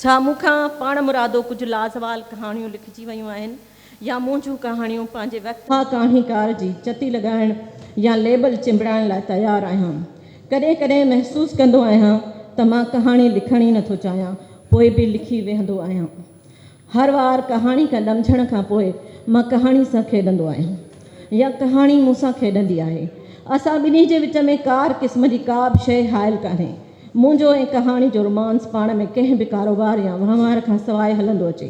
ڇا مون کان پاڻمرادو ڪجهه لازوال ڪهاڻيون لکجي ويون آهن يا منهنجون ڪهاڻيون پنهنجي وقت. مان ڪهاڻيڪار جي چتي لڳائڻ يا ليبل چنبڙائڻ لاء تيار آهيان. ڪڏهن ڪڏهن محسوس ڪندو آهيان ته مان ڪهاڻي لکڻ ئي نٿو چاهيان، پوء به لکي ويهندو آهيان. هر وار ڪهاڻي کان ڏمجهڻ کان پوء مان ڪهاڻي سان کيڏندو آهيان يا ڪهاڻي مون سان کيڏندي آهي. اسان ٻنهي جي وچ ۾ ڪار قسم جي ڪا به شيء حائل ڪانهي. منهنجو ۽ ڪهاڻي جو رومانس پاڻ ۾ ڪنهن به ڪاروبار يا وهنوار کان سواء هلندو اچي.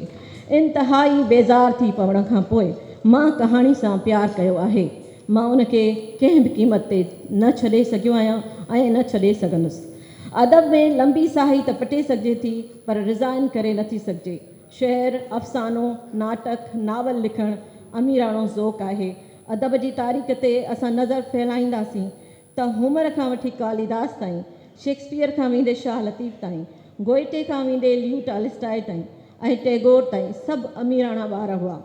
انتهائي بيزار ٿي پوڻ کان پوء مان ڪهاڻي سان پيار ڪيو آهي. مان ان کي ڪنهن به قيمت تي نه ڇڏي سگهيو آهيان ۽ نه ڇڏي سگهندس. ادب ۾ لنبي ساهي ته پٽي سگهجي ٿي پر ريزائن ڪري نه ٿي سگهجي. شعر، افسانو، ناٽڪ، ناول لکڻ اميراڻو ذوق آهي. ادب جي تاريخ تي اسان نظر ڦهلائينداسين ته هومر کان وٺي ڪاليداس تائين، شيڪسپيئر کان ويندي شاهه لطيف تائين، گوئٽي کان ويندي ليو ٽالسٽائي تائين ۽ ٽئگور تائين سڀ اميراڻا ٻار هئا.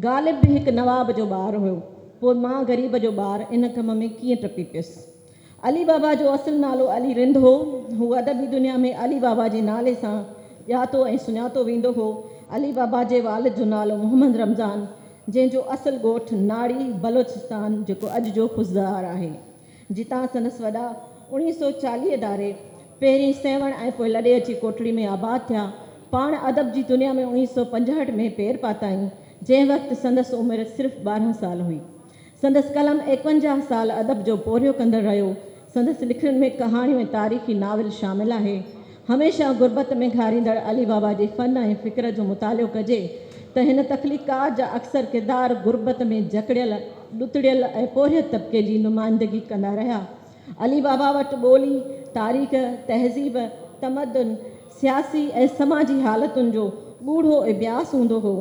غالب به هڪ نواب جو ٻار هيو. پوء مان غريب جو ٻار ان ڪم ۾ ڪيئن ٽپي پيس؟ علي بابا جو اصل نالو علي رند هو. هو ادبي دنيا ۾ علي بابا جي نالي سان ڄاتو ۽ سڃاتو ويندو هو. علي بابا جي والد جو نالو محمد رمضان، جنهن جو اصل ڳوٺ ناڙي، بلوچستان، جيڪو اڄ جو خضدار آهي، جتان سندس وڏا 1940 ڌاري پهرين سيوهڻ ۽ پوء لڏي اچي ڪوٽڙي ۾ آباد ٿيا. پاڻ ادب جي دنيا ۾ 1965 ۾ پير پاتائين، جنهن وقت سندس عمر صرف 12 سال هئي. سندس قلم 51 سال ادب جو پورهيو ڪندڙ رهيو. سندس لکڻين ۾ ڪهاڻيون ۽ تاريخي ناول شامل آهي. هميشه غربت ۾ گهاريندڙ علي بابا جي فن ۽ فڪر جو مطالعو ڪجي ته هن تخليقڪار جا اڪثر ڪردار غربت ۾ جڪڙيل، ڏتڙيل ۽ پورهيت طبقي جي نمائندگي ڪندا رهيا. علي بابا وٽ ٻولي، تاريخ، تهذيب، تمدن، سياسي ۽ سماجي حالتن جو ڳوڙهو اڀياس هوندو هو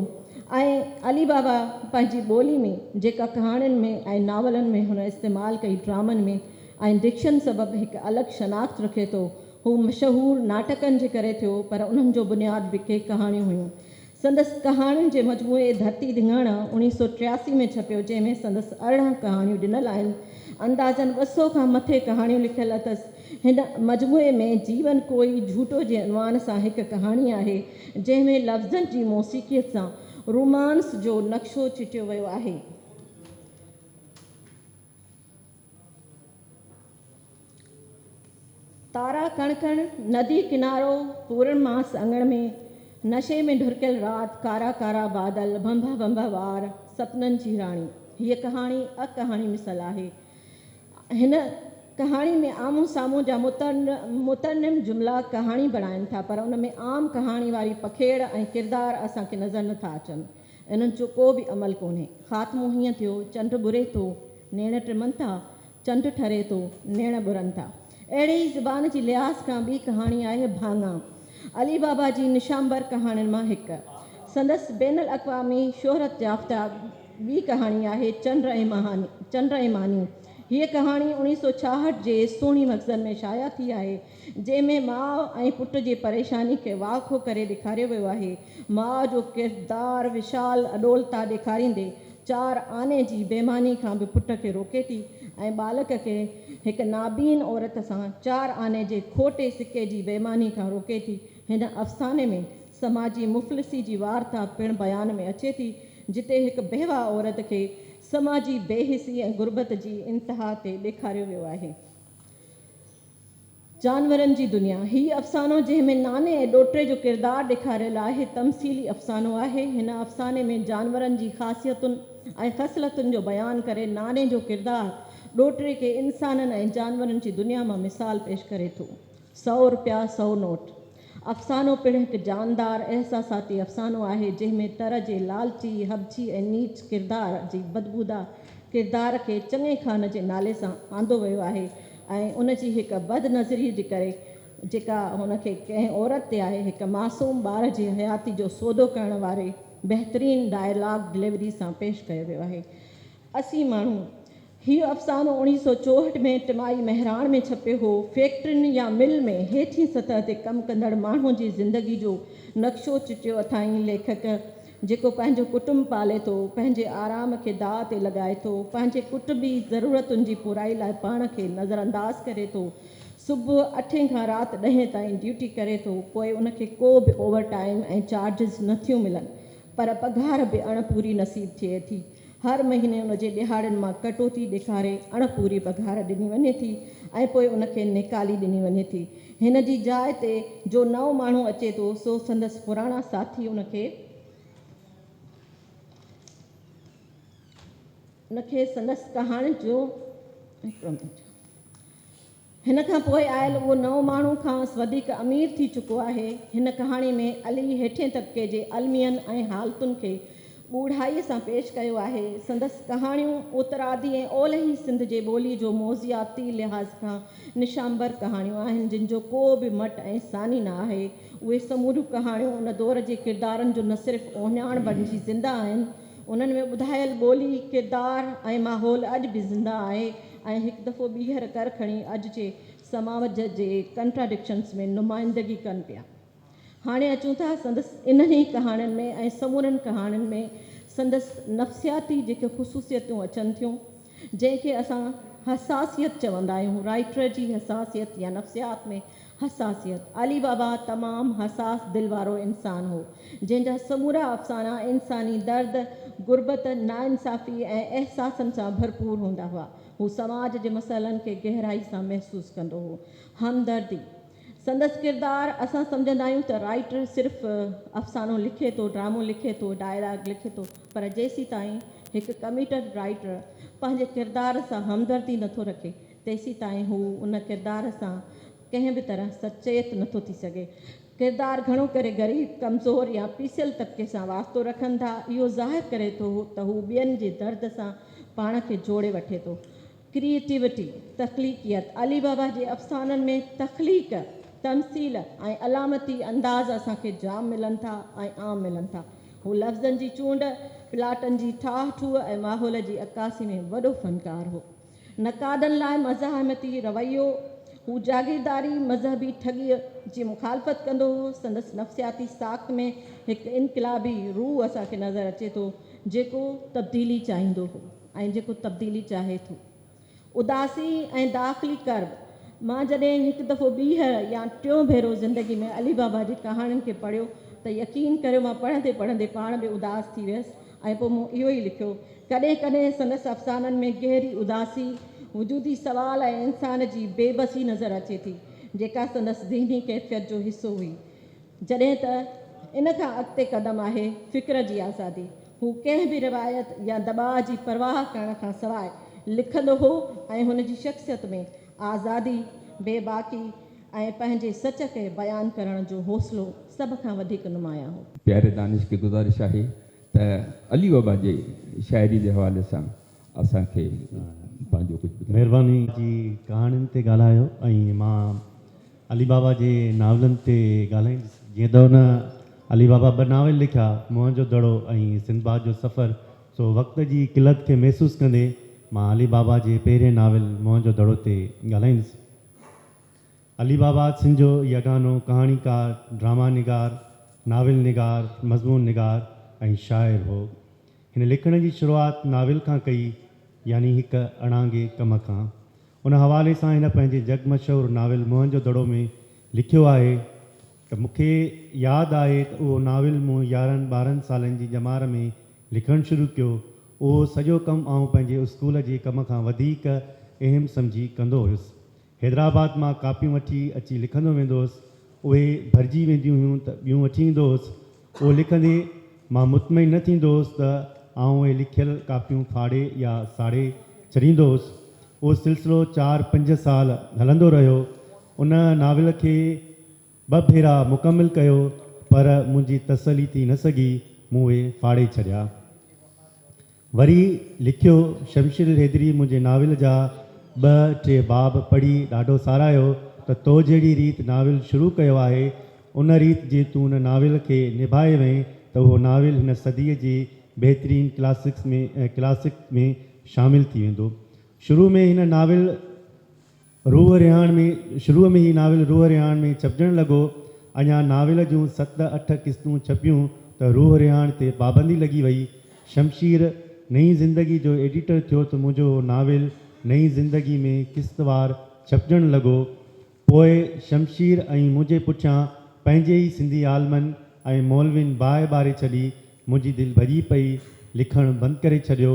۽ علي بابا پنهنجي ٻولي ۾ جيڪا ڪهاڻين ۾ ۽ ناولن ۾ هن استعمال ڪئي ڊرامن ۾ ۽ ڊڪشن سبب هڪ الڳ شناخت رکي ٿو. هو مشهور ناٽڪن جي ڪري ٿيو پر انهن جو بنياد به ڪي ڪهاڻيون هيون. سندس ڪهاڻين جي مجموعي ڌرتي ڌڱاڻا 1983 ۾ ڇپيو، جنهن ۾ سندس 18 ڪهاڻيون ڏنل آهن. اندازن 200 کان مٿي ڪهاڻيون لکيل اٿس. هن مجموعي ۾ جيون ڪوئي جهوٽو جي عنوان سان هڪ ڪهاڻي آهي، جنهن ۾ لفظن جي موسيقيت سان رومانس جو نقشو چٽيو ويو آهي. تارا ڪڻ ڪڻ، ندي ڪنارو، پورڻماس اڱڻ ۾، نشي ۾ ڍرڪيل رات، ڪارا ڪارا بادل، ڀنڀا ڀنڀا وار، سپنن جي راڻي. هيء ڪهاڻي اڪهاڻي مثل آهي. هن ڪهاڻي ۾ آمهون سامهون جا مترنم جملا ڪهاڻي بڻائين ٿا، پر ان ۾ عام ڪهاڻي واري پکيڙ ۽ ڪردار اسان کي نظر نه ٿا اچن. انهن جو ڪو به عمل ڪونهي. خاتمو هيئن ٿيو، چنڊ ٻري ٿو، نيڻ ٽمن ٿا، چنڊ ٺري ٿو، نيڻ ٻرن ٿا. اهڙي ئي زبان جي لحاظ کان ٻي ڪهاڻي آهي ڀاڱا. علي بابا جي نشانبر ڪهاڻين مان هڪ. سندس بين الاقوامي شهرت يافته ٻي ڪهاڻي آهي چنڊ ۽ مهاني، چنڊ ۽ ماني. هيء ڪهاڻي 1966 جي سهڻي مخزن ۾ شايع ٿي آهي، جنهن ۾ ماء ۽ پٽ جي پريشاني کي واکو ڪري ڏيکاريو ويو آهي. ماء جو ڪردار وشال اڏولتا ڏيکاريندي چار آني جي بيماني کان به پٽ کي روڪي ٿي ۽ ٻالڪ کي هڪ نابين عورت سان چار آني جي کوٽي سڪي جي بيماني کان روڪي ٿي. هن افساني ۾ سماجي مفلسي جي وارتا پڻ بيان ۾ اچي ٿي، جتي هڪ بيواهه عورت کي سماجي بي حسي ۽ غربت جي انتها تي ڏيکاريو ويو آهي. جانورن جي دنيا، هي افسانو جنهن ۾ ناني ۽ ڏوهٽي جو ڪردار ڏيکاريل آهي، تمثيلي افسانو آهي. هن افساني ۾ جانورن جي خاصيتن ۽ خصلتن جو بيان ڪري ناني جو ڪردار ڏوهٽي کي انسانن ۽ جانورن جي دنيا مان مثال پيش ڪري ٿو. سئو رپيا سئو نوٽ افسانو پڻ هڪ جاندار احساساتي افسانو آهي، جنهن ۾ تر جي لالچي، هٻڇي ۽ نيچ ڪردار جي بدبودار ڪردار کي چڱي خان جي نالي سان آندو ويو آهي ۽ ان جي هڪ بدنظري جي ڪري جيڪا هن کي ڪنهن عورت تي آهي، هڪ معصوم ٻار جي حياتي جو سودو ڪرڻ واري بهترين ڊائلاگ ڊليوري سان پيش ڪيو ويو آهي. اسين ماڻهو. هيء افسانو 1964 ۾ ٽماهي مهراڻ ۾ ڇپيو هو. فيڪٽرين يا مل ۾ هيٺين سطح تي ڪم ڪندڙ ماڻهو جي زندگي جو نقشو چٽيو اٿائين. ليکڪ جيڪو پنهنجو ڪٽنب پالي ٿو، پنهنجي آرام کي داء تي لڳائي ٿو، پنهنجي ڪٽنبي ضرورتن جي پورائي لاء پاڻ کي نظرانداز ڪري ٿو، صبح اٺين کان رات ڏهين تائين ڊيوٽي ڪري ٿو، پوء ان کي ڪو به اوور ٽائيم ۽ چارجز نه ٿيون ملن، پر پگهار به اڻ پوري نصيب ٿئي ٿي. هر مهيني ان جي ڏهاڙين مان ڪٽوتي ڏيکاري اڻ پوري پگهار ڏني وڃي ٿي ۽ پوء ان کي نيڪالي ڏني وڃي ٿي. هن جي جاء تي جو نئون ماڻهو اچي ٿو، سو سندس پراڻا ساٿي ان کي ان کي سندس ڪهاڻين جو هڪڙو منٽ. هن کان پوء آيل اهو نئون ماڻهو کانئس وڌيڪ امير ٿي چڪو آهي. هن ڪهاڻي ۾ علي هيٺين طبقي جي المين ۽ حالتن کي ڳوڙهائيء سان پيش ڪيو آهي. سندس ڪهاڻيون اترادي ۽ اولهي سنڌ جي ٻولي جو موضوعاتي لحاظ کان نشانبر ڪهاڻيون آهن، جن جو ڪو به مٽ ۽ ثاني نه آهي. اهي سموريون ڪهاڻيون ان دور جي ڪردارن جو نه صرف اهڃاڻ بڻجي زنده آهن، انهن ۾ ٻڌايل ٻولي، ڪردار ۽ ماحول اڄ به زنده آهي ۽ هڪ دفعو ٻيهر ڪر کڻي اڄ جي سماج جي ڪنٽراڊڪشنز ۾ نمائندگي ڪن پيا. هاڻي اچون ٿا سندس انهن ئي ڪهاڻين ۾ ۽ سمورين ڪهاڻين ۾ سندس نفسياتي جيڪي خصوصيتون اچن ٿيون، جنهن کي اسان حساسيت چوندا آهيون، رائيٽر جي حساسيت يا نفسيات ۾ حساسيت. علي بابا تمام حساس دل وارو انسان هو، جنهن جا سمورا افسانا انساني درد، غربت، ناانصافي ۽ احساسن سان ڀرپور هوندا هئا. هو سماج جي مسئلن کي گهرائي سان محسوس ڪندو هو. همدردي سندس ڪردار، اسان سمجهندا آهيون ته رائيٽر صرف افسانو لکي ٿو، ڊرامو لکي ٿو، ڊائلاگ لکي ٿو، پر جيسيتائين هڪ ڪميٽڊ رائيٽر پنهنجي ڪردار سان همدردي نٿو رکي، تيسيتائين هو ان ڪردار سان ڪنهن به طرح سچيت نٿو ٿي سگهي. ڪردار گهڻو ڪري غريب، ڪمزور يا پيسيل طبقي سان واسطو رکن ٿا. اهو ظاهر ڪري ٿو ته هو ٻين جي درد سان پاڻ کي جوڙي وٺي ٿو. ڪريئيٽوٽي، تخليقيت، علي بابا جي افسانن ۾ تخليق، تمثيل ۽ علامتي انداز اسان کي جام ملن ٿا ۽ عام ملن ٿا. هو لفظن جي چونڊ، پلاٽن جي ٺاهه ٺوهه ۽ ماحول جي عڪاسي ۾ وڏو فنڪار هو. نقادن لاء مزاحمتي رويو، هو جاگيرداري، مذهبي ٺڳيء جي مخالفت ڪندو هو. سندس نفسياتي ساخت ۾ هڪ انقلابي روح اسان کي نظر اچي ٿو، جيڪو تبديلي چاهيندو هو ۽ جيڪو تبديلي چاهي ٿو. اداسي ۽ داخلي ڪرب، مان جڏهن هڪ دفعو ٻيهر يا ٽيون ڀيرو زندگي ۾ علي بابا جي ڪهاڻين کي پڙهيو ته يقين ڪريو مان پڙهندي پڙهندي پاڻ به اداس ٿي ويس ۽ پوء مون اهو ئي لکيو ڪڏهن ڪڏهن سندس افسانن ۾ گهري اداسي، وجودي سوال ۽ انسان جي بي بسي نظر اچي ٿي، جيڪا سندس ذهني ڪيفيت جو حصو هئي. جڏهن ته ان کان اڳتي قدم آهي فڪر جي آزادي. هو ڪنهن به روايت يا دٻاء جي پرواهه ڪرڻ کان سواء لکندو هو ۽ هن جي شخصيت ۾ آزادي، بي باڪي ۽ پنهنجي سچ کي بيان ڪرڻ جو حوصلو سڀ کان وڌيڪ نمايان هو. پياري دانش کي گذارش آهي ته علي بابا جي شاعري جي حوالي سان اسان کي پنهنجو ڪجهه ٻڌايو. مهرباني. جي ڪهاڻين تي ڳالهايو ۽ مان علي بابا جي ناولن تي ڳالهائيندس. جيئن ته هن علي بابا ٻه ناول لکيا، موهن جو دڙو ۽ سنڌباد جو سفر، سو وقت جي قلت کي محسوس ڪندي مان علي بابا جي پهرين ناول موهن جو دڙو تي ڳالهائيندس. علي بابا سنڌ جو يگانو ڪهاڻيڪار، ڊراما نگار، ناول نگار، مضمون نگار ۽ شاعر هو. هن لکڻ جي شروعات ناول کان ڪئي يعني هڪ اڻانگي ڪم کان. ان حوالي سان هن پنهنجي جڳ مشهور ناول موهن جو دڙو ۾ لکيو آهي ته مون کي ياد آهي ته اهو ناول مون 11 ٻارهن سالن جي ڄمار ۾ لکڻ شروع ڪيو. اهو سڄو ڪم آئون پنهنجي اسڪول جي ڪم کان وڌيڪ اهم سمجهي ڪندو هيس. حيدرآباد مان ڪاپيون وٺي اچي لکندو ويندو هوس. اهي ڀرجي وينديون هيون ته ٻيون وٺي ايندو هوس. اهو لکندي مان مطمئن نه ٿيندو هوس ته آئون اهي لکيل ڪاپيون ڦاڙي يا ساڙي ڇڏيندو هوس. اهو سلسلو چار پنج سال هلندو رهيو. ان ناول کي ٻه ڀيرا مڪمل ڪيو پر منهنجي تسلي ٿي نه سگهي، مون اهي ڦاڙي ڇڏيا. وري لکيو، شمشير الحيدري منهنجي ناول جا ٻه ٽي باب پڙهي ڏاڍو ساراهيو ته تو جهڙي ريت ناول شروع ڪيو آهي، ان ريت جي تون ان ناول کي نڀائي وئين ته اهو ناول هن صديء جي بهترين ڪلاسڪس ۾ ڪلاسڪ ۾ شامل ٿي ويندو. شروع ۾ هن ناول. روح رهاڻ ۾ شروع ۾ هي ناول روح رهاڻ ۾ ڇپجڻ لڳو. اڃا ناول جون ست اٺ قسطون ڇپيون ته روح رهاڻ تي پابندي لڳي وئي. شمشير نئين زندگي جو ايڊيٽر ٿيو ته منهنجو اهو ناول نئين زندگي ۾ قسطوار ڇپجڻ لڳو. پوء شمشير ۽ منهنجي پٺيان پنهنجي ئي سنڌي عالمن ۽ مولوين باهه ٻاري ڇڏي. منهنجي دل ڀڄي پئي. لکڻ بند ڪري ڇڏيو.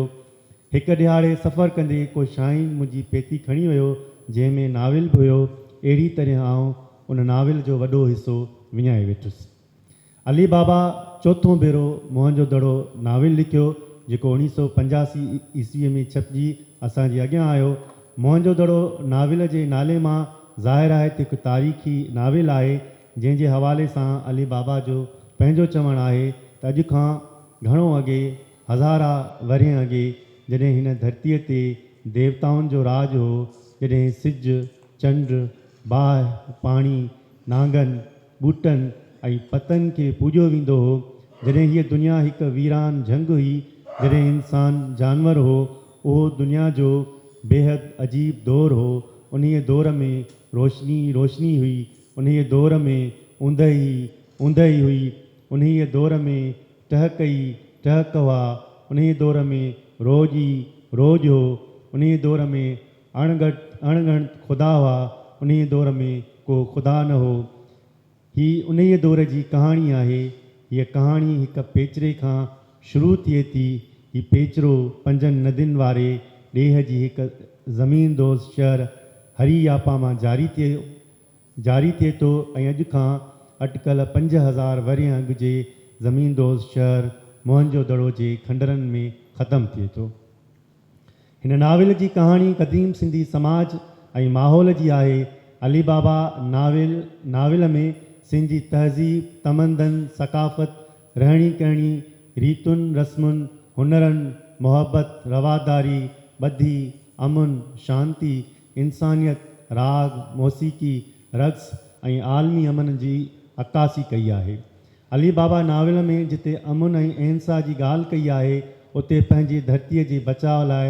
هڪ ڏهاڙي سفر ڪندي ڪو شاهين منهنجي پيتي کڻي ويو، جنهن ۾ ناول به هيو. اهڙي طرح آئون ان ناول جو وڏو حصو وڃائي ويٺس. علي بابا چوٿون ڀيرو موهن جو دڙو ناول لکيو، جيڪو 1985 عيسويء ۾ ڇپجي اسان جي اڳيان آيو. موهن جو دڙو ناول جي نالي مان ظاهر آهي ته هڪ تاريخي ناول آهي، جنهن جي حوالي سان علي بابا جو پنهنجو چوڻ آهي ته اڄ کان گهڻو اڳي، هزارها ورهين اڳي، جڏهن هن ڌرتيء تي ديوتائن جو راڄ هو، جڏهن سج، چنڊ، باهه، پاڻي، نانگن، ٻوٽن ۽ پتن کي پوڄيو ويندو هو. جڏهن هيء دنيا هڪ ويران جهنگ هئي، جڏهن انسان جانور هو، اهو دنيا جو بيحد عجيب دور هو. انهيء دور ۾ روشني ئي روشني هئي، انهيء دور ۾ اوندهه ئي اوندهه ئي هئي، انهيء دور ۾ ٽهڪ ئي ٽهڪ هئا، انهيء دور ۾ روڄ ئي روڄ هو، انهيء دور ۾ اڻ اڻڳڻت خدا هئا، انهيء دور ۾ ڪو خدا نه هو. هي انهيء دور جي ڪهاڻي آهي. هيء ڪهاڻي هڪ پيچري کان شروع ٿئي ٿي. هي پيچرو پنجن ندين واري ڏيهه جي هڪ زمين دوز شهر هري ياپا مان جاري ٿئي جاري ٿئي ٿو ۽ اڄ کان اٽڪل 5000 ورهين اڳ جي زمين دوز شهر موهن جو دڙو جي کنڊرن ۾ ختم ٿئي ٿو. هن ناول جي ڪهاڻي قديم سنڌي سماج ۽ ماحول جي آهي. علي بابا ناول ناول ۾ سنڌ جي تهذيب، تمدن، ثقافت، رهڻي ڪهڻي، ريتن رسمن، هنرن، محبت، رواداري، ٻڌي، امن، شانتي، انسانيت، راڳ، موسيقي، رقص ۽ عالمي امن جي عڪاسي ڪئي آهي. علي بابا ناول ۾ جتي امن ۽ اهنسا جي ڳالهه ڪئي آهي، اتي پنهنجي ڌرتيء جي بچاء لاء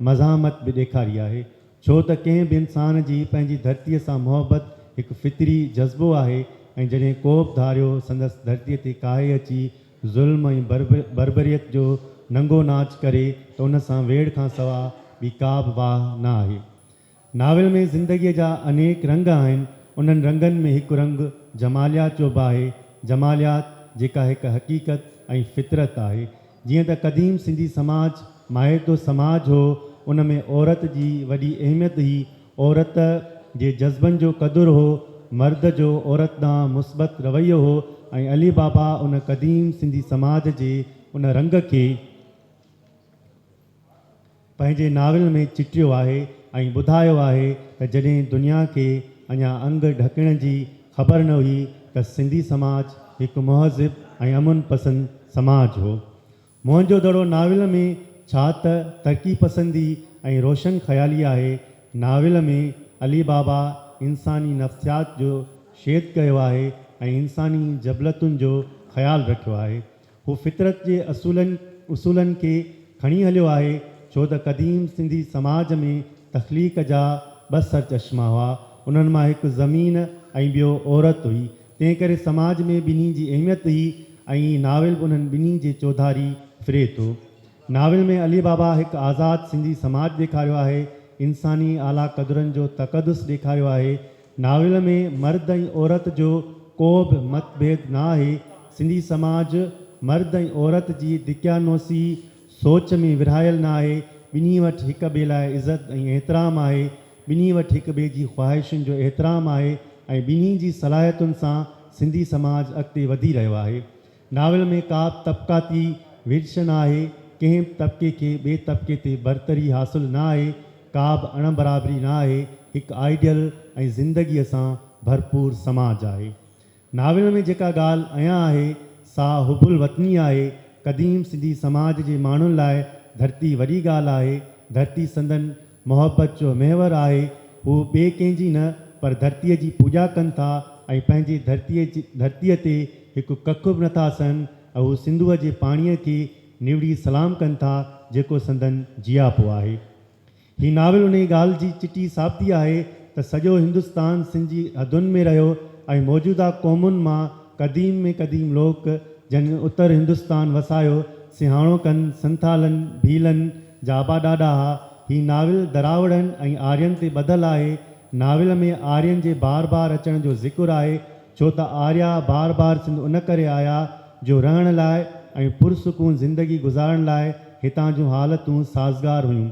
مزاحمت به ڏيکاري آهي. ڇو ته ڪنهن به انسان جي پنهنجي ڌرتيء سان محبت هڪ فطري جذبو آهي ۽ جڏهن ڪوبه ڌاريو سندس ڌرتيء تي ڪاهي اچي ظلم ۽ بربريت جو ننگو ناچ ڪري ته ان سان ويڙهه کان سوا ٻي ڪا به واهه نه آهي. ناول ۾ زندگيء جا انيڪ رنگ آهن، انهن رنگن ۾ هڪ رنگ جماليات جو به آهي، جماليات جيڪا هڪ حقيقت ۽ فطرت آهي. جيئن ته قديم سنڌي سماج ماهيتو سماج هو، ان ۾ عورت جي وڏي اهميت هئي، عورت جي جذبن جو قدر هو، مرد جو عورت ڏانهن مثبت رويو هو ۽ علي بابا ان قديم سنڌي سماج جي ان رنگ کي. پنهنجي ناول ۾ چٽيو آهي ۽ ٻڌايو آهي ته جڏهن دنيا کي اڃا انگ ڍڪڻ جي خبر نه هئي ته سنڌي سماج هڪ مهذب ۽ امن پسند سماج هو. موهن جو دڙو ناول ۾ ڇا ته ترقي پسندي ۽ روشن خيالي آهي. ناول ۾ علي بابا انساني نفسيات جو شيد ڪيو آهي ۽ انساني جبلتن جو خيال رکيو آهي. هو فطرت جي اصولن اصولن کي کڻي هليو آهي، ڇو ته قديم سنڌي سماج ۾ تخليق جا ٻه سرچشما هئا، انهن مان هڪ زمين ۽ ٻيو عورت هئي، تنهن ڪري سماج ۾ ٻنهي جي اهميت هئي ۽ ناول به انهن ٻنهي جي چوڌاري ڦري ٿو. ناول ۾ علي بابا هڪ آزاد سنڌي سماج ڏيکاريو آهي، انساني اعليٰ قدرن جو تقدس ڏيکاريو آهي، ناول ۾ مرد ۽ عورت جو ڪو به مت ڀيد نه آهي. سنڌي سماج مرد ۽ عورت جي دقيانوسي سوچ ۾ ورهايل نه آهي. ٻنهي وٽ هڪ ٻئي لاء عزت ۽ احترام آهي. ٻنهي وٽ هڪ ٻئي جي خواهشن جو احترام آهي ۽ ٻنهي جي صلاحيتن سان سنڌي سماج اڳتي وڌي رهيو آهي. ناول ۾ ڪا به طبقاتي ورڇ نه آهي، ڪنهن به طبقي کي ٻئي طبقي تي برتري حاصل نه آهي، ڪا به اڻ برابري نه آهي، هڪ آئيڊيل ۽ زندگيء سان ڀرپور سماج آهي. ناول ۾ جيڪا ڳالهه عيان آهي، سا حب الوطني آهي. قديم سنڌي سماج جي ماڻهن لاء ڌرتي وڏي ڳالهه آهي، ڌرتي سندن محبت جو محور آهي. هو ٻئي ڪنهن جي نه پر ڌرتيء جي پوڄا ڪن ٿا ۽ پنهنجي ڌرتيء ڌرتيء تي هڪ ڪک به نٿا سهن ۽ هو سنڌوء جي پاڻيء کي نوڙي سلام ڪن ٿا جيڪو سندن جياپو آهي. هي ناول انهيء ڳالهه جي چٽي ثابتي آهي ته سڄو هندستان سنڌ جي حدن ۾ رهيو ۽ موجوده قومن مان قديم ۾ قديم لوڪ جن اتر هندستان وسايو سي هاڻوڪن سنٿالن، ڀيلن، جا ابا ڏاڏا ها. هي ناول دراوڙن ۽ آرين تي ٻڌل آهي. ناول ۾ آرين جي بار بار اچڻ جو ذڪر آهي، ڇو ته آريا بار بار سنڌ ان ڪري آيا جو رهڻ لاء ۽ پرسڪون زندگي گذارڻ لاء هتان جون حالتون سازگار هيون.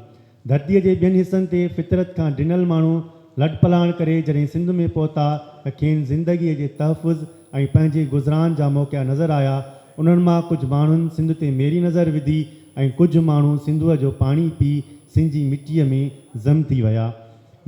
ڌرتيء جي ٻين حصن تي فطرت کان ڊنل ماڻهو لڏپلاڻ ڪري جڏهن سنڌ ۾ پهتا ته کين زندگيء جي تحفظ ۽ پنهنجي گذران جا موقعا نظر آيا. انهن مان ڪجهه ماڻهن سنڌ تي ميري نظر وڌي ۽ ڪجهه ماڻهو سنڌوء جو پاڻي پي سنڌ جي مٽيء ۾ ضم ٿي ويا.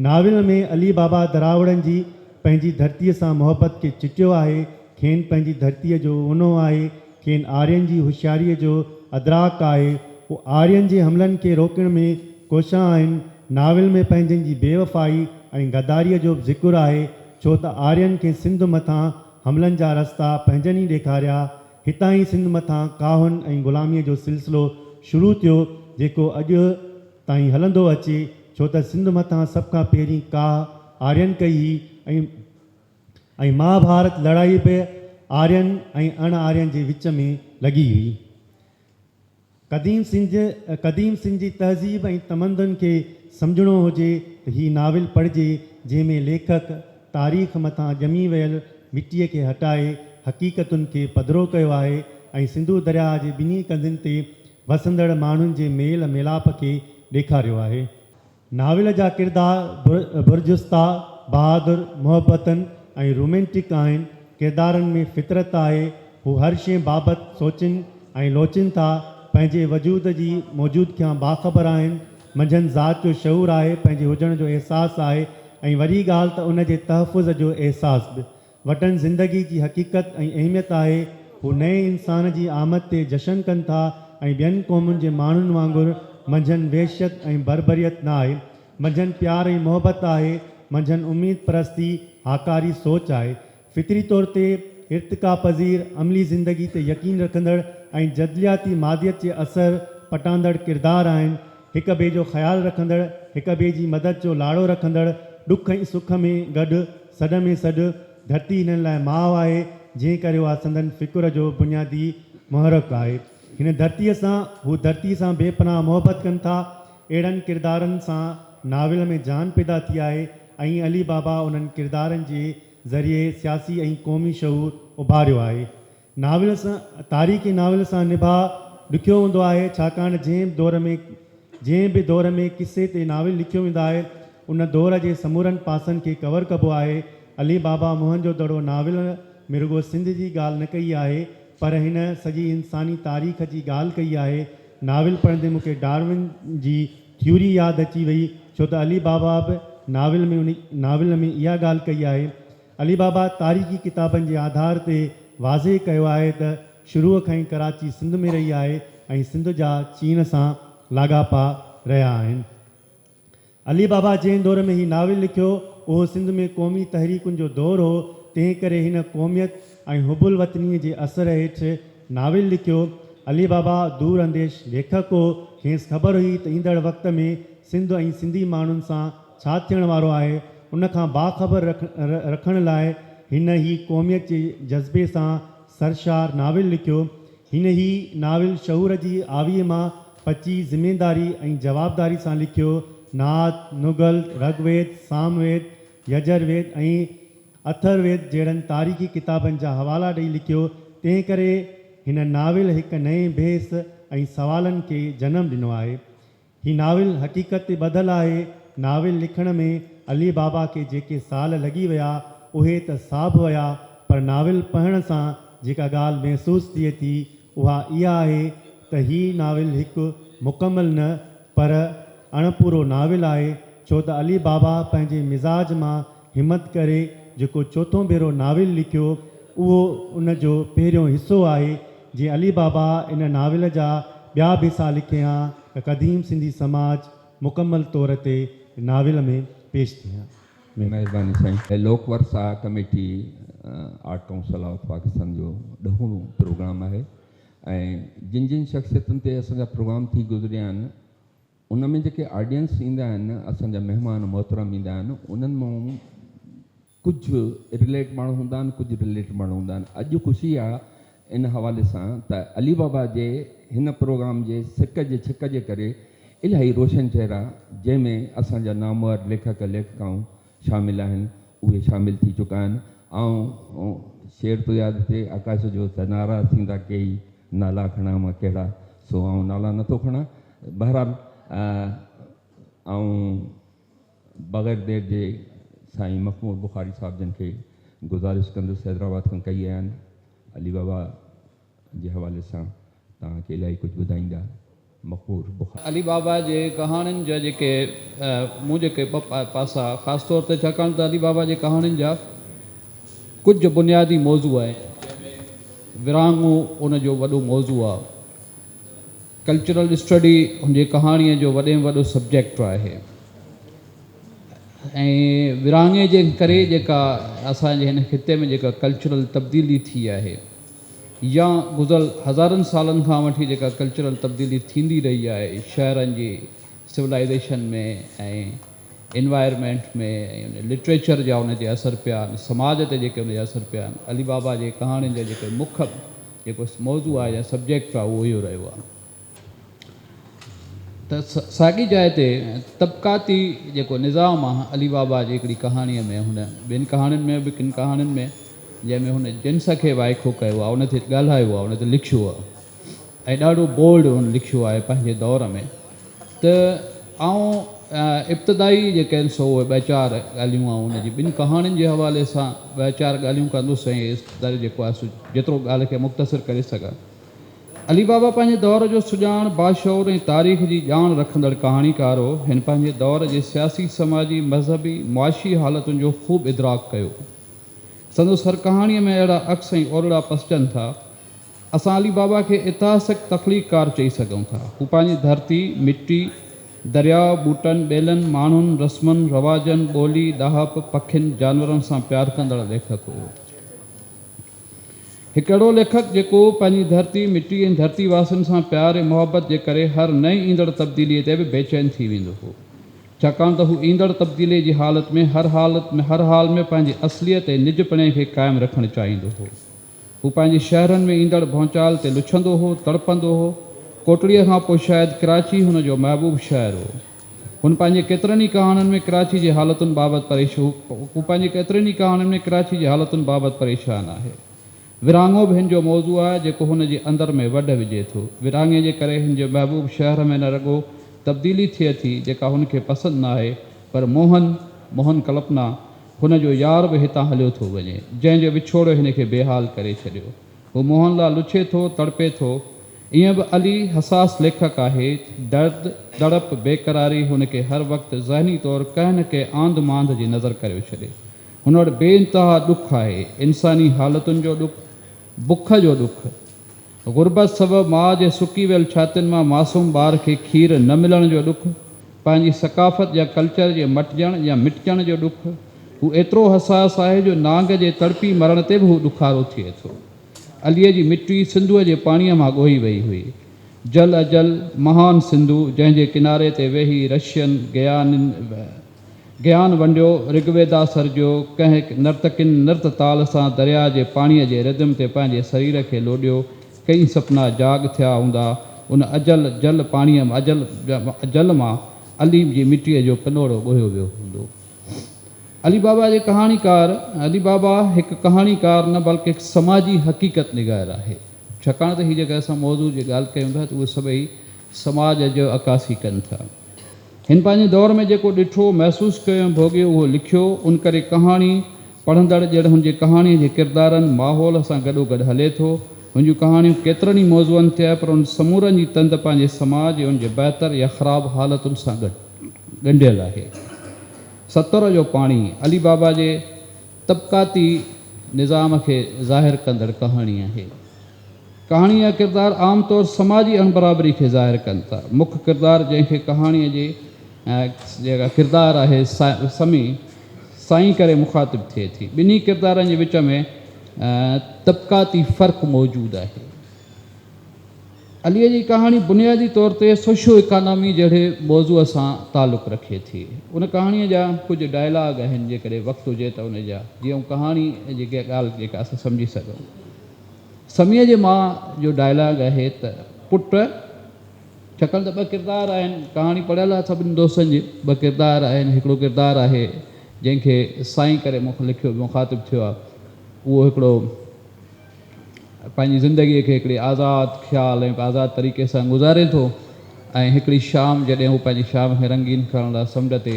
ناول ۾ علي بابا دراوڙن جي پنهنجي ڌرتيء سان محبت کي چٽيو آهي، کين پنهنجي ڌرتيء جو اونو آهي، کين آرين جي هوشياريء جو ادراڪ آهي، هو آرين جي حملن کي روڪڻ ۾ ڪوشان آهن. ناول ۾ پنهنجن جي بيوفائي ۽ غداريء جو به ذڪر آهي، ڇو ته آرين کي سنڌ مٿان حملن جا رستا پنهنجن ئي ڏيکاريا. هتان ئي سنڌ مٿان ڪاهن ۽ غلاميء جو سلسلو شروع ٿيو، جيڪو اڄ تائين هلندو اچي، ڇو ته سنڌ مٿان سڀ کان پهرين ڪاهه آرين ڪئي هئي ۽ ۽ مهاڀارت لڙائي به آرين ۽ اڻ آرين جي وچ ۾ لڳي هئي. قديم سنڌ قديم سنڌ جي تهذيب ۽ تمدن کي سمجهڻو هجي ته هي ناول پڙهجي، جنهن ۾ ليکڪ تاريخ مٿان ڄمي ويل مٽيء کي هٽائي حقيقتن کي پڌرو ڪيو آهي ۽ سنڌو درياهه جي ٻنهي ڪنڌين تي وسندڙ ماڻهن جي ميل ميلاپ کي ڏيکاريو آهي. ناول جا ڪردار برجستا، بهادر، محبتن ۽ رومينٽڪ آهن. ڪردارن ۾ فطرت آهي. هو هر شيء بابت سوچين ۽ لوچين ٿا. پنهنجي وجود جي موجودگيان باخبر آهن. منجهن ذات جو شعور آهي، پنهنجي هجڻ جو احساس آهي ۽ وڏي ڳالهه ته ان جي تحفظ جو احساس به. وٽن زندگي جي حقيقت ۽ اهميت آهي. هو نئين انسان جي آمد تي جشن ڪن ٿا ۽ ٻين قومن جي ماڻهن وانگر منجهن وحشيت ۽ بربريت نه آهي. منجهن پيار ۽ محبت آهي. منجهن اميد پرستي، هاڪاري سوچ آهي. فطري طور تي ارتقا پذير، عملي زندگي تي يقين رکندڙ ۽ جدلياتي ماديت جي اثر پٽاندڙ ڪردار آهن. هڪ ٻئي جو خيال رکندڙ، هڪ ٻئي جي مدد جو لاڙو رکندڙ، ڏک ۽ سک ۾ گڏ، سڏ ۾ سڏ، ڌرتي هنن لاء ماء آهي، جنهن ڪري اها سندن فڪر جو بنيادي محرڪ آهي. هن ڌرتيء سان، هو ڌرتيء سان بي پناهه محبت ڪن ٿا. اهڙن ڪردارن سان ناول ۾ جان پيدا ٿي آهي ۽ علي بابا انهن ڪردارن جي ذريعي سياسي ۽ قومي شعور اڀاريو آهي. ناول سان تاريخي ناول سان نڀاء ڏکيو هوندو آهي، ڇاڪاڻ جنهن به دور ۾ جنهن به دور ۾ قصي تي ناول لکيو ويندو آهي، ان دور جي سمورن پاسن کي ڪور ڪبو آهي. علي بابا موهن جو دڙو ناول ۾ رڳو سنڌ جي ڳالهه نه ڪئي آهي، پر هن سڄي انساني تاريخ جي ڳالهه ڪئي آهي. ناول پڙهندي مون کي ڊارون جي ٿيوري ياد اچي وئي، ڇو ته علي بابا به ناول ۾ ناول ۾ اها ڳالهه ڪئي آهي. علي بابا تاريخي ڪتابن جي آڌار تي واضح ڪيو آهي ته شروع کان ئي ڪراچي سنڌ ۾ رهي آهي ۽ سنڌ جا چين سان لاڳاپا رهيا آهن. علي بابا جنهن دور ۾ هي ناول لکيو اهو سنڌ ۾ قومي تحريڪن جو دور هو تنهن ڪري هن قوميت ۽ حب الوطنيء جي اثر هيٺ ناول لکيو. علي بابا دور انديش ليکڪ هو کيس خبر هئي ته ايندڙ وقت ۾ سنڌ ۽ سنڌي ماڻهن سان ڇا ٿيڻ وارو آهي، ان کان باخبر رکڻ لاء هن هي قوميت جي جذبي سان سرشار ناول لکيو. هن هي ناول شعور جي آويء مان پچي ذميداري ۽ جوابداري سان لکيو. نعت، نغل، رگ ويد، سام ويد، يجر ويد ۽ اٿر ويد جهڙن تاريخي ڪتابن جا حوالا ڏئي لکيو، تنهن ڪري هن ناول هڪ نئين بحث ۽ سوالن کي جنم ڏنو آهي. هي ناول حقيقت تي ٻڌل آهي. ناول لکڻ ۾ علي بابا کي جيڪي سال لڳي ويا، اهي ته ساڀ ويا، پر ناول پڙهڻ سان جيڪا ڳالهه محسوس ٿئي ٿي، اها اها آهي ته هي ناول هڪ مڪمل نه، پر اڻپورو ناول آهي، ڇو ته علي بابا پنهنجي مزاج مان همت ڪري جيڪو چوٿون ڀيرو ناول لکيو، اهو ان جو پهريون حصو آهي. جي علي بابا ان ناول جا ٻيا به حصا لکي ها ته قديم سنڌي سماج مڪمل طور تي ناول ۾ پيش ٿئي ها. مهرباني سائين. Lok Virsa committee art council of Pakistan جو ڏهون پروگرام آهي ۽ جن جن شخصيتن تي اسان جا پروگرام ٿي گذريا آهن ان ۾ جيڪي آڊينس ايندا آهن اسان جا مهمان محترم ايندا آهن انهن مان ڪجهه رليٽ ماڻهو هوندا آهن ڪجهه رليٽ ماڻهو هوندا آهن اڄ خوشي آهي ان حوالي سان ته علي بابا جي هن پروگرام جي سڪ جي ڇڪ جي ڪري الاهي روشن چهرا جنهن ۾ اسان جا نامور ليکڪ ليکڪائون شامل آهن اهي شامل ٿي چڪا آهن. آئون شعر ٿو ياد اچي آڪاش جو ته ناراض ٿيندا ڪيئي نالا کڻان مان ڪهڙا سو آئون نالا نٿو کڻان بهرحال آئون بغير دير جي سائين مخمور بخاري صاحب جن کي گذارش ڪندس حيدرآباد کان ڪئي آهن علي بابا جي حوالي سان توهان کي الاهي ڪجهه ٻڌائيندا مخمور بخاري. علي بابا جي ڪهاڻين جا جيڪي مون جيڪي ٻه پاسا خاص طور تي ڇاڪاڻ ته علي بابا جي ڪهاڻين جا ڪجهه بنيادي موضوع آهن جنهن ۾ ورهاڱو ان جو وڏو موضوع آهي ڪلچرل اسٽڊي هن جي ڪهاڻيء جو وڏي ۾ وڏو سبجيڪٽ آهي ۽ ورهاڱي جي ڪري جيڪا اسان جي هن خطي ۾ جيڪا ڪلچرل تبديلي ٿي آهي يا گذريل هزارن سالن کان وٺي جيڪا ڪلچرل تبديلي ٿيندي رهي آهي شهرن جي سولائيزيشن ۾ ۽ انوائرمينٽ ۾ ۽ ان لٽريچر جا ان تي اثر پيا آهن سماج تي جيڪي ان جا اثر پيا آهن علي بابا جي ڪهاڻين جا جيڪي مک جيڪو موضوع آهي يا سبجيڪٽ آهي اهو اهو رهيو آهي. ته ساڳي جاء تي طبقاتي جيڪو نظام آ علي بابا جي هڪڙي ڪهاڻيء ۾ هن ٻين ڪهاڻين ۾ به ڪن ڪهاڻين ۾ جنهن ۾ هن جنس کي وائکو ڪيو آ ان تي ڳالهايو آ ان تي لکيو آ ۽ ڏاڍو بولڊ هن لکيو آهي پنهنجي دور ۾ ته آئون ابتدائي جيڪي آهن سو اهي ٻه چار ڳالهيون آئون ان جي ٻن ڪهاڻين جي حوالي سان ٻه چار ڳالهيون ڪندس ۽ جيڪو آهي سو جيترو ڳالهه کي مختصر ڪري سگهان. علي بابا پنهنجي دور جو سڄاڻ، باشعور ۽ تاريخ جي ڄاڻ رکندڙ ڪهاڻيڪار هو. هن پنهنجي دور جي سياسي، سماجي، مذهبي، معاشي حالتن جو خوب ادراڪ ڪيو. سندس هر ڪهاڻيء ۾ اهڙا عڪس ۽ اورڙا پسجن ٿا. اسان علي بابا کي اتهاسڪ تخليقڪار چئي سگهون ٿا. هو پنهنجي ڌرتي، مٽي، درياء، ٻوٽن، ٻيلن، ماڻهن، رسمن، رواجن، ٻولي، ڏاهپ، پکين، جانورن سان پيار ڪندڙ ليکڪ هيو. هڪ اهڙو ليکڪ جيڪو پنهنجي ڌرتي، مٽي ۽ ڌرتي واسين سان پيار ۽ محبت جي ڪري هر نئين ايندڙ تبديليء تي به بيچين ٿي ويندو هو. ڇاڪاڻ ته هو ايندڙ تبديليء جي حالت ۾ هر حالت ۾ هر حال ۾ پنهنجي اصليت ۽ نجپڻي کي قائم رکڻ چاهيندو هو. هو پنهنجي شهرن ۾ ايندڙ ڀونچال تي لڇندو هو، تڙپندو هو. ڪوٽڙيء کان پوء شايد ڪراچي هن جو محبوب شهر هو. هن پنهنجي ڪيترن ئي ڪهاڻين ۾ ڪراچي جي حالتن بابت پريش هو پنهنجي ڪيترين ئي ڪهاڻين ۾ ڪراچي جي حالتن بابت پريشان آهي. ورهاڱو به هن جو موضوع آهي جيڪو هن جي اندر ۾ وڍ وجهي ٿو. ورهاڱي جي ڪري هن جي محبوب شهر ۾ نه رڳو تبديلي ٿئي ٿي جيڪا هن کي پسند ناهي پر موهن، موهن ڪلپنا، هن جو يار به هتان هليو ٿو وڃي جنهن جو وڇوڙو هن کي بيحال ڪري ڇڏيو. هو موهن لاء لڇي ٿو، تڙپي ٿو. ائين به علي حساس ليکڪ آهي. درد، تڙپ، بيقراري هن کي هر وقت ذهني طور ڪنهن نه ڪنهن آنڌ مانڌ جي نظر ڪريو ڇڏي. هن وٽ بي انتها ڏک آهي. انساني حالتن جو ڏک، بک جو ڏک. غربت سبب ماء جي سڪي ويل ڇاتين مان معصوم ٻار کي کير نه ملڻ جو ڏک، پنهنجي ثقافت يا ڪلچر جي مٽجڻ يا مٽجڻ جو ڏک. هو ايترو حساس آهي جو نانگ جي تڙپي مرڻ تي به هو ڏکارو ٿئي ٿو. عليء جي مٽي سنڌوء جي پاڻيء مان ڳوهي ويئي هئي. جل اجل، مهان سنڌو، جنهن جي ڪناري تي ويهي رشين گيانين گيان ونڊيو، رگويدا سرجيو، ڪنهن نرتڪين نرت تال سان درياء جي پاڻيء جي ردم تي پنهنجي سرير کي لوڏيو، ڪئين سپنا جاڳ ٿيا هوندا، ان اجل جل پاڻيء اجل جل مان علي جي مٽيء جو پنوڙو ڳوهيو ويو هوندو. علي بابا جي ڪهاڻيڪار، علي بابا هڪ ڪهاڻيڪار نه بلڪه هڪ سماجي حقيقت نگار آهي. ڇاڪاڻ ته هي جيڪا اسان موضوع جي ڳالهه ڪيون ٿا ته اهي سڀئي سماج جو عڪاسي ڪن ٿا. هن پنهنجي دور ۾ جيڪو ڏٺو، محسوس ڪيو ۽ ڀوڳيو اهو لکيو، ان ڪري ڪهاڻي پڙهندڙ ڄڻ هن جي ڪهاڻيء جي ڪردارن، ماحول سان گڏوگڏ هلي ٿو. هن جون ڪهاڻيون ڪيترن ئي موضوعن تي آهي پر انهن سمورن جي تند پنهنجي سماج ۽ ان جي بهتر يا خراب حالتن سان ڳنڍيل آهي. ستر جو پاڻي علي بابا جي طبقاتي نظام کي ظاهر ڪندڙ ڪهاڻي آهي. ڪهاڻي جا ڪردار عام طور سماجي اڻبرابري کي ظاهر ڪن ٿا. مک ڪردار جنهن کي ڪهاڻيء جي جيڪا ڪردار آهي سمي سائين ڪري مخاطب ٿئي ٿي. ٻنهي ڪردارن جي وچ ۾ طبقاتي فرق موجود آهي. عليء جي ڪهاڻي بنيادي طور تي سوشيو اڪانامي جهڙي موضوع سان تعلق رکي ٿي. ان ڪهاڻيء جا ڪجهه ڊائلاگ آهن جيڪڏهن وقت هجي ته ان جا جيئن ڪهاڻي جي ڳالهه جيڪا اسان سمجهي سگهون. سميع جي ماء جو ڊائلاگ آهي ته پٽ ڇاڪاڻ ته ٻه ڪردار آهن ڪهاڻي پڙهيل آهي سڀني دوستن جي ٻه ڪردار آهن هڪڙو ڪردار آهي جنهن کي سائين ڪري لکيو مخاطب ٿيو آهي، اهو هڪڙو پنهنجي زندگيء کي هڪڙي آزاد خيال ۽ آزاد طريقي سان گذاري ٿو ۽ هڪڙي شام جڏهن هو پنهنجي شام کي رنگين ڪرڻ لاء سمنڊ تي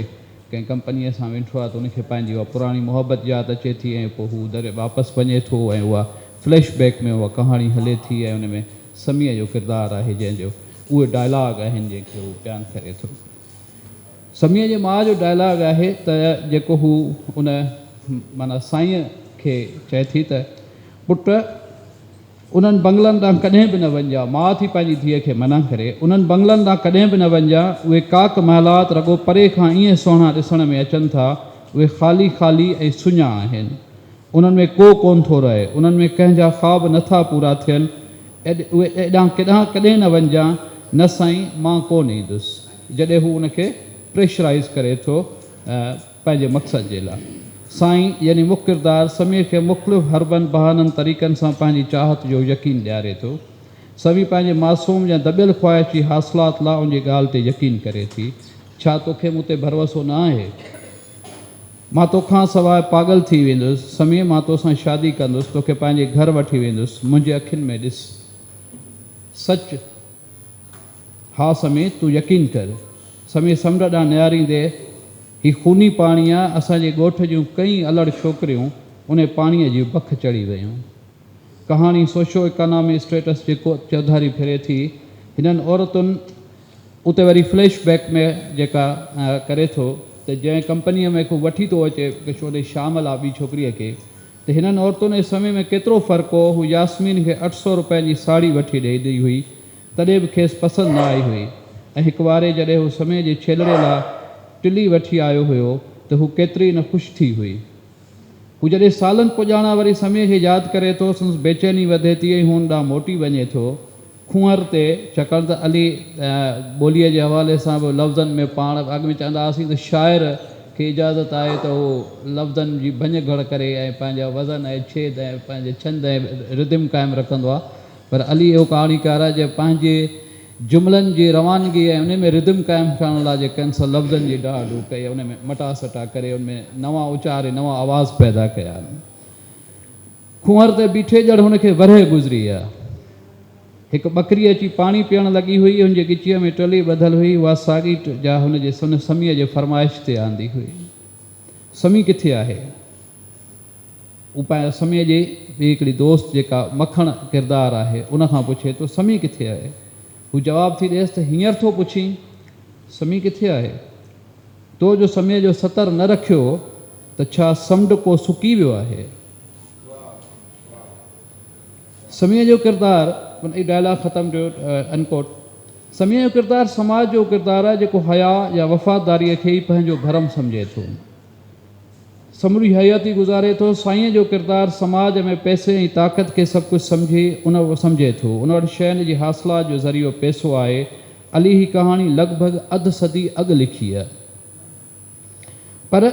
ڪنهن ڪمپنيء سان ويٺو آهي ته ان کي پنهنجي اها پراڻي محبت ياد اچي ٿي ۽ پوء هو در واپس وڃي ٿو ۽ اها فليش بيڪ ۾ اها ڪهاڻي هلي ٿي ۽ ان ۾ سميع جو ڪردار آهي جنهن جو اهي ڊائلاگ آهن جنهن کي هو بيان ڪري ٿو. سميع جي ماء جو ڊائلاگ آهي ته جيڪو هو ان معنيٰ سائينء کي چئي ٿي ته پٽ انهن بنگلن ڏانهن ڪڏهن به نه وڃجان، ماء ٿي پنهنجي ڌيء کي منع ڪري، انهن بنگلن ڏانهن ڪڏهن به نه وڃجان، اهي ڪاڪ محلات رڳو پري کان ائين سهڻا ڏسڻ ۾ اچن ٿا، اهي خالي خالي ۽ سڃا آهن. انهن ۾ ڪو ڪونه ٿو رهي، انهن ۾ ڪنهن جا خواب نه ٿا پورا ٿين، اهي ايڏانهن ڪيڏانهن ڪڏهن نه وڃجان، نه سائين مان ڪونه ايندس. جڏهن هو ان کي پريشرائيز ڪري ٿو پنهنجي مقصد جي لاء. سائين يعني مک ڪردار سميع کي مختلف حربن، بهانن، طريقن سان پنهنجي چاهت جو يقين ڏياري ٿو. سميع پنهنجي معصوم يا دٻيل خواهش جي حاصلات لاء ان جي ڳالهه تي يقين ڪري ٿي. ڇا توکي مون تي ڀروسو نه آهي؟ مان توکان سواء پاڳل ٿي ويندس. سميع مان توسان شادي ڪندس، توکي پنهنجي گهر وٺي ويندس. منهنجي اکين ۾ ڏس. سچ. ها سميع تون يقين ڪر. سميع سمنڊ ڏانهن نهاريندي، هي خوني پاڻي آ، اسان جي ڳوٺ جون ڪئين الڙ ڇوڪريون انهي پاڻيء جي بک چڙهي ويون. ڪهاڻي سوشو اڪانامي اسٽيٽس جي چوڌاري ڦري ٿي. هنن عورتن اتي وري فليش بيڪ ۾ جيڪا ڪري ٿو ته جنهن ڪمپنيء ۾ هو وٺي ٿو اچي ڪشوري شام لا ٻي ڇوڪريء کي ته هنن عورتن ۽ سمي ۾ ڪيترو فرق هو، هو ياسمين کي 800 رپين جي ساڙهي وٺي ڏئي ڏئي هئي تڏهن به کيس پسند نه آئي هئي ۽ هڪ واري جڏهن هو سمي جي ڇيلڙي لا ٽلي وٺي آيو هيو ته هو ڪيتري نه خوش ٿي هئي. هو جڏهن سالن پڄاڻان وري سميع کي ياد ڪري ٿو، سندس بيچيني وڌي ٿي ۽ هو ان ڏانهن موٽي وڃي ٿو. کونئر تي، ڇاڪاڻ ته علي ٻوليء جي حوالي سان به لفظن ۾ پاڻ اڳ ۾ چوندا هئاسين ته شاعر کي اجازت آهي ته هو لفظن جي ڀڃ گهڙ ڪري ۽ پنهنجا وزن ۽ ڇيد ۽ پنهنجي ڇند ۽ ردم قائم رکندو آهي پر علي اهو ڪهاڻيڪار آهي جنهن پنهنجي جملن جي روانگي ۽ انهي ۾ ردم قائم ڪرڻ لاء جيڪا ان سان لفظن جي ڊاهه ڊوهه ڪئي ۽ انهي ۾ مٽا سٽا ڪري ان ۾ نوان اچار ۽ نوان آواز پيدا ڪيا آهن. کونئر تي بيٺي ڄڻ هن کي ورهيه گذري ويا. هڪ ٻڪري اچي پاڻي پيئڻ لڳي هئي. هن جي ڳچيء ۾ ٽلي ٻڌل هئي. اها ساڳي جا هن جي سن سميع جي فرمائش تي آندي هئي. سميع ڪٿي آهي؟ هو سميع جي ٻي هڪڙي دوست جيڪا مکڻ ڪردار آهي ان کان پڇي ٿو سميع ڪٿي آهي؟ هو جواب ٿي ڏيس ته هينئر ٿو پڇين سميع ڪٿي آهي؟ تو جو سميع جو ستر نه رکيو ته ڇا سمنڊ ڪو سڪي ويو آهي؟ سميع جو ڪردار، اهو ڊائلاگ ختم ٿيو انڪوٽ، سميع جو ڪردار سماج جو ڪردار آهي جيڪو حياء يا وفاداريء کي ئي پنهنجو ڀرم سمجهي ٿو. سموري حياتي گذاري ٿو. سائينء جو ڪردار سماج ۾ پئسي ۽ طاقت کي سڀ ڪجهه سمجهي ان سمجهي ٿو. ان وٽ شين جي حاصلات جو ذريعو پئسو آهي. علي هي ڪهاڻي لڳ ڀڳ اڌ صدي اڳ لکي آهي. پر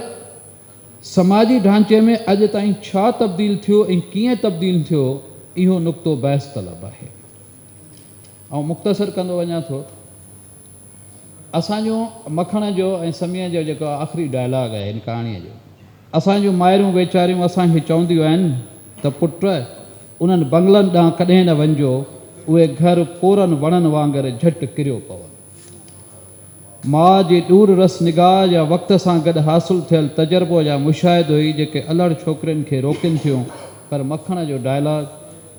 سماجي ڍانچي ۾ اڄ تائين ڇا تبديل ٿيو ۽ ڪيئن تبديل ٿيو اهو نقطو بحث طلب آهي. آئون مختصر ڪندو وڃان ٿو. اسان جو مکڻ جو ۽ سميع جو جيڪو آخري ڊائلاگ آهي هن ڪهاڻيء جو. اسان جون مائرون ويچاريون اسان کي چونديون آهن ته پٽ انهن بنگلن ڏانهن ڪڏهن نه وڃجو، اهي گهر ڪورن وڻن وانگر جهٽ ڪريو پون. ماء جي ڏور رس نگاهه يا وقت سان گڏ حاصل ٿيل تجربو يا مشاهدو ئي جيڪي الهڙ ڇوڪرين کي روڪين ٿيون پر مکڻ جو ڊائلاگ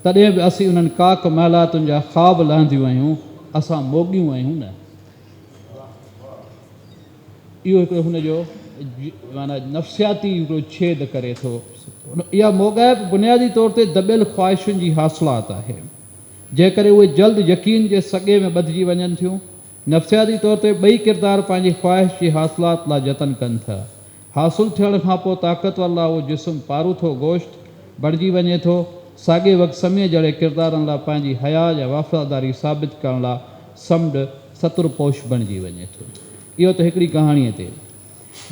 تڏهن به اسين انهن ڪاڪ محلاتن جا خواب لهنديون آهيون، اسان موڳيون آهيون نه. اهو هڪڙو هن جو معنيٰ نفسياتي هڪڙو ڇيد ڪري ٿو. اها موڳائپ بنيادي طور تي دٻيل خواهشن جي حاصلات آهي، جنهن ڪري اهي جلد يقين جي سڳي ۾ ٻڌجي وڃن ٿيون. نفسياتي طور تي ٻئي ڪردار پنهنجي خواهش جي حاصلات لاء جتن ڪن ٿا. حاصل ٿيڻ کان پوء طاقتور لاء اهو جسم پاروٿو گوشت بڻجي وڃي ٿو. ساڳئي وقت سميع جهڙي ڪردارن لاء پنهنجي حياء يا وفاداري ثابت ڪرڻ لاء سمنڊ ستر پوش بڻجي وڃي ٿو. اهو ته هڪڙي ڪهاڻيء تي.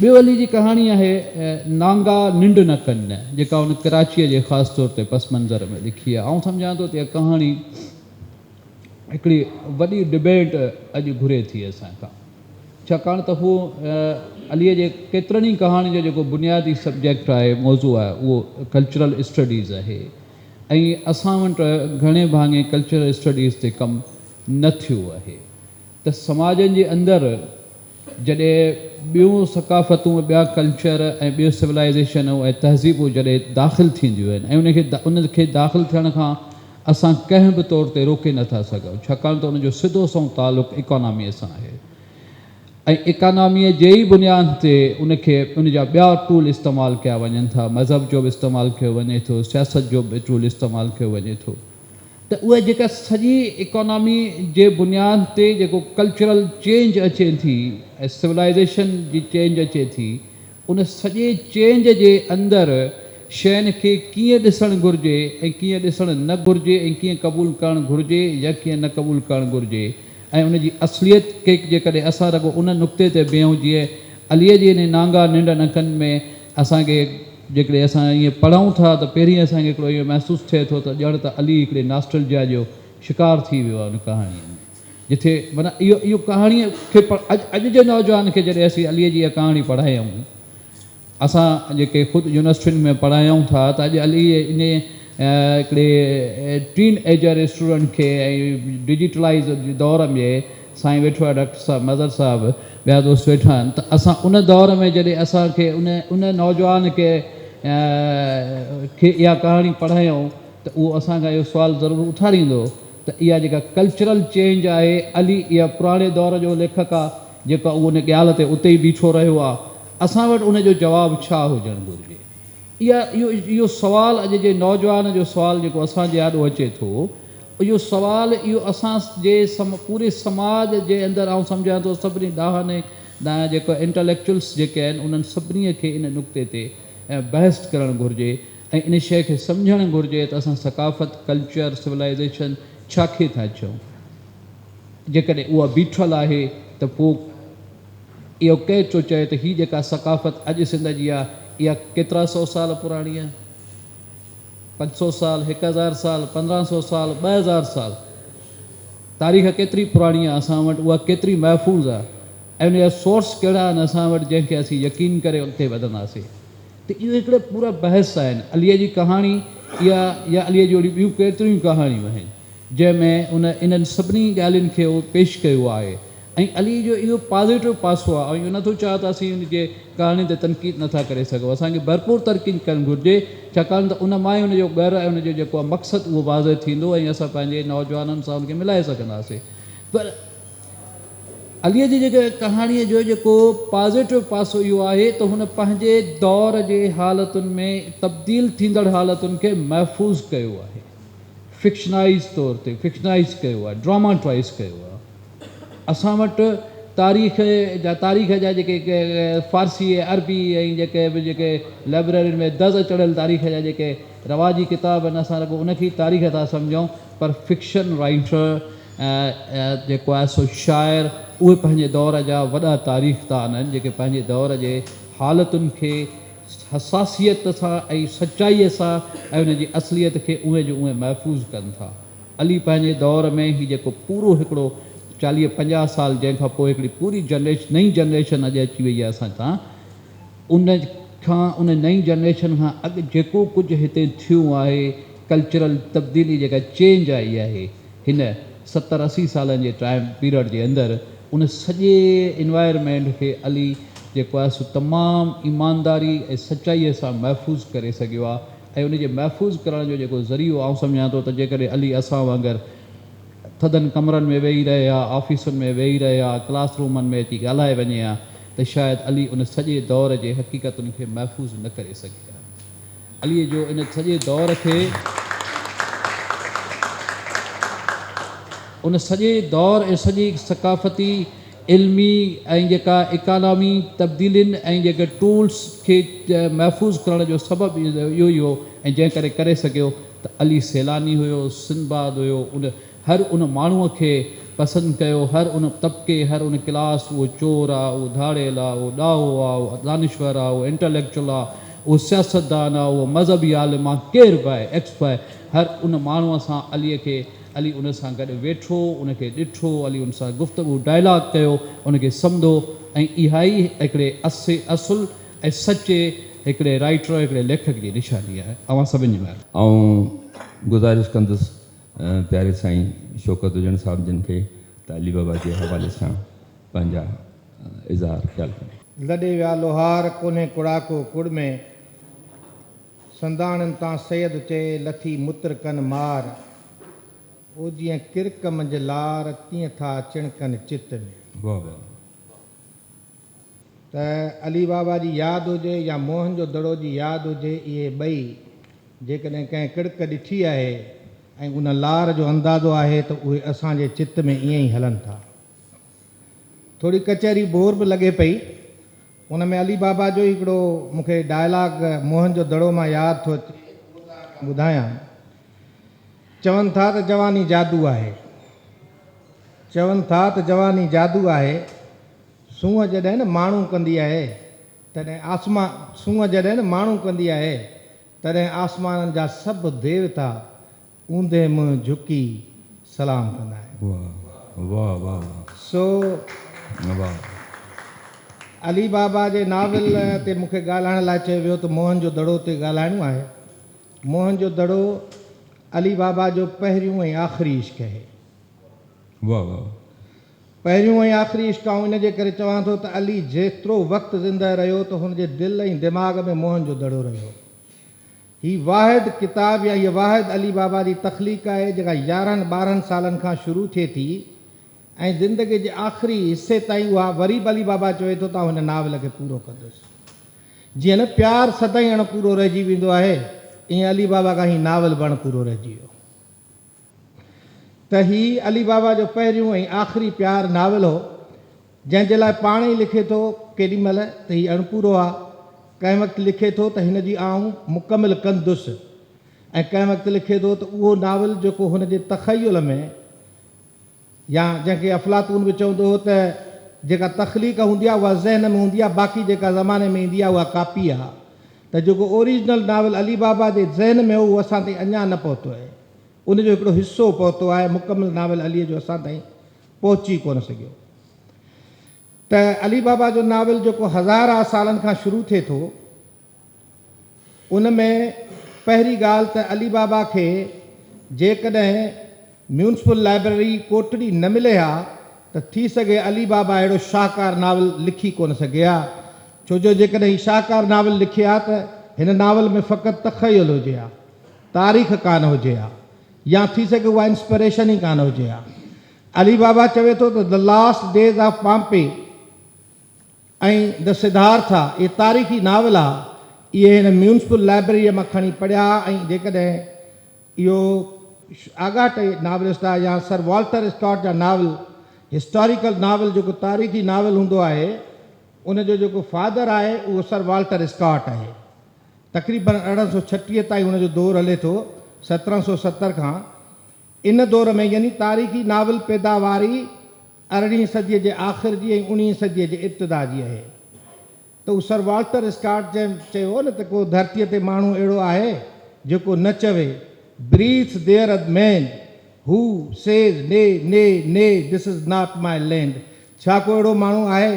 ٻيو علي جي ڪهاڻي آهي نانگا ننڊ نه ڪن جيڪا هن ڪراچيء جي خاص طور تي پس منظر ۾ لکي آهي. آئون سمجهان ٿو ته اها ڪهاڻي هڪڙي وڏي ڊبيٽ اڄ گهري ٿي اسان کان. ڇاڪاڻ ته هو عليء جي ڪيترن ئي ڪهاڻين جو جيڪو بنيادي سبجيڪٽ آهي، موضوع آهي، اهو ڪلچرل اسٽڊيز آهي ۽ اسان وٽ گهڻي ڀاڱي ڪلچرل اسٽڊيز تي ڪم نه ٿيو آهي ته سماجن جي اندر جڏهن ٻيون ثقافتون ٻيا ڪلچر ۽ ٻيون سولائيزيشنون ۽ تهذيبون جڏهن داخل ٿينديون آهن ۽ ان کي ان کي داخل ٿيڻ کان اسان ڪنهن به طور تي روڪي نه ٿا سگهون ڇاڪاڻ ته ان جو سڌو سنئون تعلق اڪاناميء سان آهي ۽ اڪاناميء جي ئي بنياد تي ان کي ان جا ٻيا ٽول استعمال ڪيا وڃن ٿا، مذهب جو به استعمال ڪيو وڃي ٿو، سياست جو به ٽول استعمال ڪيو وڃي ٿو ته اها جيڪا سڄي اڪانامي جي بنياد تي جيڪو ڪلچرل چينج اچي ٿي ۽ سولائيزيشن جي چينج اچي ٿي ان سڄي چينج جي اندر شين کي ڪيئن ڏسڻ گهرجي ۽ ڪيئن ڏسڻ نه گهرجي ۽ ڪيئن قبول ڪرڻ گهرجي يا ڪيئن نه قبول ڪرڻ گهرجي ۽ ان جي اصليت کي جيڪڏهن اسان رڳو ان نقطي تي بيهون جيئن عليء جي انهي نانگا ننڊ نڪن ۾ اسان کي جيڪڏهن اسان ائين پڙهون ٿا ته پهرين اسان کي هڪڙو اهو محسوس ٿئي ٿو ته ڄڻ ته علي هڪڙي ناسٽلجيا جو شڪار ٿي ويو آهي ان ڪهاڻيء ۾ جتي معنيٰ اهو اهو ڪهاڻيء کي اڄ اڄ جي نوجوان کي جڏهن اسين عليء جي اها ڪهاڻي پڙهايون اسان جيڪي خود يونيورسٽين ۾ پڙهايون ٿا ته اڄ علي انهي هڪڙي ٽين ايجر اسٽوڊنٽ کي ۽ ڊجيٽلائيز دور ۾ سائين ويٺو آهي ڊاڪٽر صاحب مظهر صاحب ٻيا دوست ويٺا آهن ته اسان ان دور ۾ جڏهن اسان کي ان ان نوجوان کي کي اها ڪهاڻي پڙهايون ته اهو اسان کان اهو سوال ضرور اٿاريندو ته اها جيڪا ڪلچرل چينج آهي علي اها پراڻي دور جو ليکڪ آ جيڪو اهو ان ڳالهه تي اتي ئي بيٺو رهيو آ اسان وٽ ان جو جواب ڇا هجڻ گهرجي؟ اها اهو اهو سوال اڄ جي نوجوان جو سوال جيڪو اسان جي آڏو اچي ٿو اهو سوال اهو اسان جي سم پوري سماج جي اندر آئون سمجهان ٿو سڀني ڏاهن ۽ جيڪو انٽليڪچوئلس جيڪي آهن انهن سڀني کي ان نقطي تي بحث ڪرڻ گهرجي ۽ ان شيء کي سمجهڻ گهرجي ته اسان ثقافت، ڪلچر، سولائيزيشن ڇا کي ٿا چئون؟ جيڪڏهن اها بيٺل آهي ته پوء اهو ڪير ٿو چئي ته هي جيڪا ثقافت اڄ سنڌ جي آهي اها ڪيترا سئو سال پراڻي آهي؟ 500 سال، 1000 سال، 1500 سال، 2000 سال؟ تاريخ ڪيتري پراڻي آهي اسان وٽ اها ڪيتري محفوظ آهي ۽ ان جا سورس ڪهڙا آهن اسان وٽ جنهن کي اسين يقين ڪري اڳتي وڌنداسين؟ ته اهو هڪڙو پورا بحث آهن. عليء جي ڪهاڻي اها يا عليء جهڙيون ٻيون ڪيتريون ئي ڪهاڻيون آهن، جنهن ۾ ان انهن سڀني ڳالهين کي پيش ڪيو آهي ۽ عليء جو اهو پازيٽو پاسو آهي. آئون اهو نٿو چاهيان ته اسين ان جي ڪهاڻين تي تنقيد نٿا ڪري سگهون. اسان کي ڀرپور تنقيد ڪرڻ گهرجي، ڇاڪاڻ ته ان مان ئي ان جو ڳر ۽ ان جو جيڪو آهي مقصد اهو واضح ٿيندو ۽ اسان پنهنجي نوجوانن سان ان کي ملائي سگهنداسين. پر عليء جي جيڪا ڪهاڻيء جو جيڪو پازيٽو پاسو اهو آهي ته هن پنهنجي دور جي حالتن ۾ تبديل ٿيندڙ حالتن کي محفوظ ڪيو آهي، فڪشنائيز طور تي فڪشنائيز ڪيو آهي، ڊراماٽرائيز ڪيو آهي. اسان وٽ تاريخ جا تاريخ جا جيڪي فارسي ۽ عربي ۽ جيڪي به جيڪي لئبررين ۾ دز چڙهيل تاريخ جا جيڪي رواجي ڪتاب آهن اسان رڳو ان کي ئي تاريخ ٿا سمجهون پر فڪشن رائيٽر جيڪو آهي سو شاعر اهي پنهنجي دور جا وڏا تاريخدان آهن جيڪي پنهنجي دور جي حالتن کي حساسيت سان ۽ سچائيء سان ۽ ان جي اصليت کي اونهي جو اونهي محفوظ ڪن ٿا. علي پنهنجي دور ۾ هي جيڪو پورو هڪڙو 40 50 سال جنهن کان پوء هڪڙي پوري جنريشن نئين جنريشن اڄ اچي وئي آهي اسان تان ان کان ان نئين جنريشن کان اڳ جيڪو ڪجهه هتي ٿيو آهي ڪلچرل تبديلي جيڪا چينج آئي آهي هن 70 80 سالن جي ٽائيم پيريڊ جي اندر ان سڄي انوائرمينٽ کي علي جيڪو آهي سو تمام ايمانداري ۽ سچائي سان محفوظ ڪري سگهيو آهي ۽ ان جي محفوظ ڪرڻ جو جيڪو ذريعو آئون سمجهان ٿو ته جيڪڏهن علي اسان وانگر ٿڌن ڪمرن ۾ ويهي رهي ها، آفيسن ۾ ويهي رهي ها، ڪلاس رومن ۾ اچي ڳالهائي وڃي ها ته شايد علي ان سڄي دور جي حقيقتن کي محفوظ نه ڪري سگهي ها. علي جو ان سڄي دور کي ان سڄي دور ۽ سڄي ثقافتي، علمي ۽ جيڪا اڪانامي تبديلين ۽ جيڪي ٽولز کي محفوظ ڪرڻ جو سبب اهو ئي هو ۽ جنهن ڪري ڪري سگهيو ته علي سيلاني هيو، سنباد هيو، ان هر ان ماڻهوء کي پسند ڪيو، هر ان طبقي، هر ان ڪلاس، اهو چور آ، اهو ڌاڙيل آ، اهو ڏاهو آ، اهو دانشور آ، اهو انٽليڪچوئل آ، اهو سياستدان آ، اهو مذهبي عالم آ، ڪير به آهي، ايڪس به آهي، هر ان ماڻهوء سان عليء کي علي ان سان گڏ ويٺو، ان کي ڏٺو، علي ان سان گفتگو، ڊائلاگ ڪيو، ان کي سمڌو ۽ اها ئي هڪڙي اصل ۽ سچي هڪڙي رائيٽر، هڪڙي ليکڪ جي نشاني آهي. اوهان سڀني جي مهرباني. آئون گذارش ڪندس پياري سائين شوڪت هجڻ صاحب جن کي ته علي بابا جي حوالي سان پنهنجا اظهار خيال ڪن. لڏي ويا لوهار، ڪونهي ڪڙاڪو ڪڙ ۾. سنداڻين تان سيد چئي، لٿي مترڪن مار. او جيئن ڪرڪ منجهه لار، تيئن ٿا چڻڪن چت ۾. واه واه. ته علي بابا جي ياد هجي يا موهن جو دڙو جي ياد هجي، اهي ٻئي جيڪڏهن ڪنهن ڪڙڪ ڏٺي آهي ۽ ان لار جو اندازو آهي ته اهي اسان جي چت ۾ ائين ئي هلن ٿا. ٿوري ڪچهري بور به لڳي پئي. ان ۾ علي بابا جو ئي هڪڙو مون کي ڊائلاگ موهن جو دڙو مان ياد ٿو اچي اهو توهان کي ٻڌايان. چون ٿا ته جواني جادو آهي. چون ٿا ته جواني جادو آهي. سونهن جڏهن نه ماڻهو ڪندي آهي تڏهن آسما سونهن جڏهن نه ماڻهو ڪندي آهي تڏهن آسمانن جا سڀ ديوتا اونڌي منهن جهڪي سلام ڪندا آهن. واه واه واه واه. سو واه. علي بابا جي ناول تي مون کي ڳالهائڻ لاء چيو ويو ته موهن جو دڙو تي ڳالهائڻو آهي. موهن جو دڙو علي بابا جو پهريون ۽ آخري عشق اهي. واه واه. پهريون ۽ آخري عشق آئون ان جي ڪري چوان ٿو ته علي جيترو وقت زنده رهيو ته هن جي دل ۽ دماغ ۾ موهن جو دڙو رهيو. هي واحد ڪتاب يا هيء واحد علي بابا جي تخليق آهي جيڪا يارهن ٻارهن سالن کان شروع ٿئي ٿي ۽ زندگي جي آخري حصي تائين اها وري به علي بابا چوي ٿو ته آئون هن ناول کي پورو ڪندس. جيئن نه پيار سدائين اڻ پورو رهجي ويندو آهي ائين علي بابا کان هي ناول به اڻ پورو رهجي ويو. ته هي علي بابا جو پهريون ۽ آخري پيار ناول هو، جنهن جي لاء پاڻ ئي لکي ٿو ڪيڏي مهل ته هي اڻپورو آ، ڪنهن وقت لکي ٿو ته هن جي آئون مڪمل ڪندس ۽ ڪنهن وقت لکي ٿو ته اهو ناول جيڪو هن جي تخيل ۾ يا جنهن کي افلاطون به چوندو هو ته جيڪا تخليق هوندي آهي اها ذهن ۾ هوندي آهي باقي جيڪا زماني ۾ ايندي آهي اها ڪاپي آهي ته جيڪو اوريجنل ناول علي بابا جي ذهن ۾ هو اهو اسان تائين اڃا نه پهتو آهي ان جو هڪڙو حصو پهتو آهي مڪمل ناول علي جو اسان تائين پهچي ڪونه سگهيو ته علي بابا جو ناول جيڪو هزارها سالن کان شروع ٿئي ٿو ان ۾ پهرين ڳالهه ته علي بابا کي جيڪڏهن ميونسپل لائبريري ڪوٽڙي نه ملي ها ته ٿي سگهي علي بابا اهڙو شاهڪار ناول لکي ڪونه سگهي ها ڇو جو جيڪڏهن هي شاهڪار ناول لکي ها ته هن ناول ۾ فقط تخيل هجي ها تاريخ ڪانه هجي ها يا ٿي سگهي اها انسپريشن ئي ڪانه هجي ها. علي بابا چوي ٿو ته The Last Days of Pompeii ۽ The Siddhartha اهي تاريخي ناول ها، اهي هن ميونسپل لائبريريء مان کڻي پڙهيا ها ۽ جيڪڏهن اهو آڳاٽي ناولسٽ آهي يا سر والٽر اسڪاٽ جا ناول، هسٽاريڪل ناول جيڪو تاريخي ناول هوندو آهي، ان جو جيڪو فادر آهي اهو سر والٽر اسڪاٽ آهي. تقريباً 1836 تائين هن جو دور هلي ٿو، 1770 کان. ان دور ۾ يعني تاريخي ناول پيداواري ارڙهين صديء جي آخر جي ۽ اڻيهين صديء جي ابتدا جي اهي. ته هو سر والٽر اسڪاٽ جنهن چيو هو نه ته ڪو ڌرتيء تي ماڻهو اهڙو آهي جيڪو نه چوي Breathes there a man who says nay, nay, nay, this is not my land ڇا ڪو اهڙو ماڻهو آهي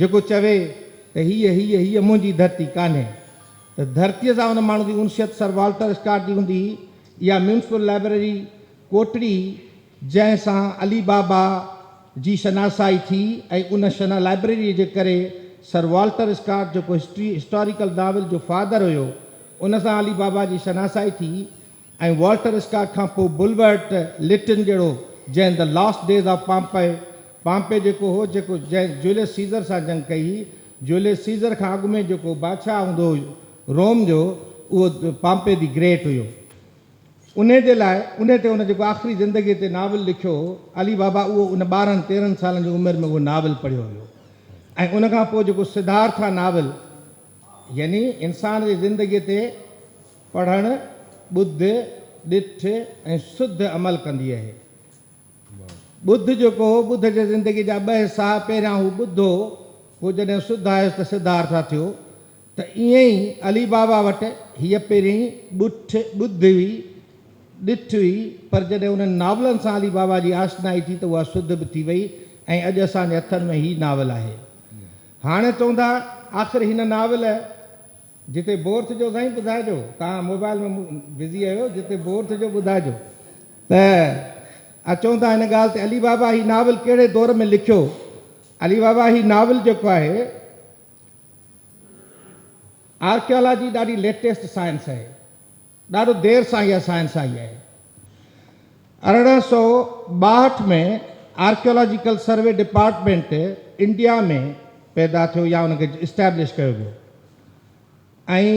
جيڪو چوي ته هيء، هيء، هيء منهنجي ڌرتي ڪانهي. ته ڌرتيء سان ان ماڻهو جي انسيت سر والٽر اسڪاٽ جي هوندي هئي. اها ميونسپل لائبريري ڪوٽڙي جنهن سان علي بابا جي شناسائي ٿي ۽ ان شنا لائبريريء جي ڪري سر والٽر اسڪاٽ جيڪو هسٽري هسٽاريڪل ناول جو فادر هيو ان سان علي بابا جي شناسائي ٿي ۽ والٽر اسڪاٽ کان پوء بلورٽ لٽن جهڙو جنهن The Last Days of Pompeii Pompeii جيڪو هو جيڪو جنهن جوليس سيزر سان جنگ ڪئي هئي جوليس سيزر کان اڳ ۾ جيڪو بادشاهه هوندو هو روم جو اهو پامپي the great هيو. انهي جي لاء انهي تي هن جيڪو آخري زندگي تي ناول لکيو هو علي بابا اهو ان ٻارهن تيرهن سالن جي عمر ۾ اهو ناول پڙهيو هيو ۽ ان کان پوء جيڪو سڌارٿا ناول يعني انسان جي زندگي تي پڙهڻ، ٻڌ، ڏٺ ۽ سڌ عمل ڪندي اهي. ٻڌ جيڪو هو، ٻڌ جي زندگي جا ٻه حصا ها، پهريان هو ٻڌ هو، پوء جڏهن سڌ آيس ته سڌارٿا ٿيو. ته ائين ئي علي بابا وٽ هيء پهرين ٻٺ، ٻڌ، هئي، ڏٺ هئي، پر جڏهن انهن ناولن سان علي بابا جي آشنائي ٿي ته اها سڌ به ٿي وئي ۽ اڄ اسان جي هٿن ۾ هي ناول آهي. هاڻي چوندا آخر هن ناول جتي بور ٿجو سائين ٻڌائجو توهان موبائل ۾ بزي آهيو جتي بور ٿجو ٻڌائجو ته اچون ٿا هن ڳالهه تي علي بابا هي ناول ڪهڙي دور ۾ لکيو علي بابا هي ناول جيڪو آهي آرڪيالاجي ڏاڍي ليٽيسٽ سائنس آهي ڏاڍو دير سان اها سائنس آئي آهي. 1862 ۾ آرڪيالاجيڪل سروي ڊپارٽمينٽ انڊيا ۾ پيدا ٿيو يا ان کي اسٽيبلش ڪيو ويو ۽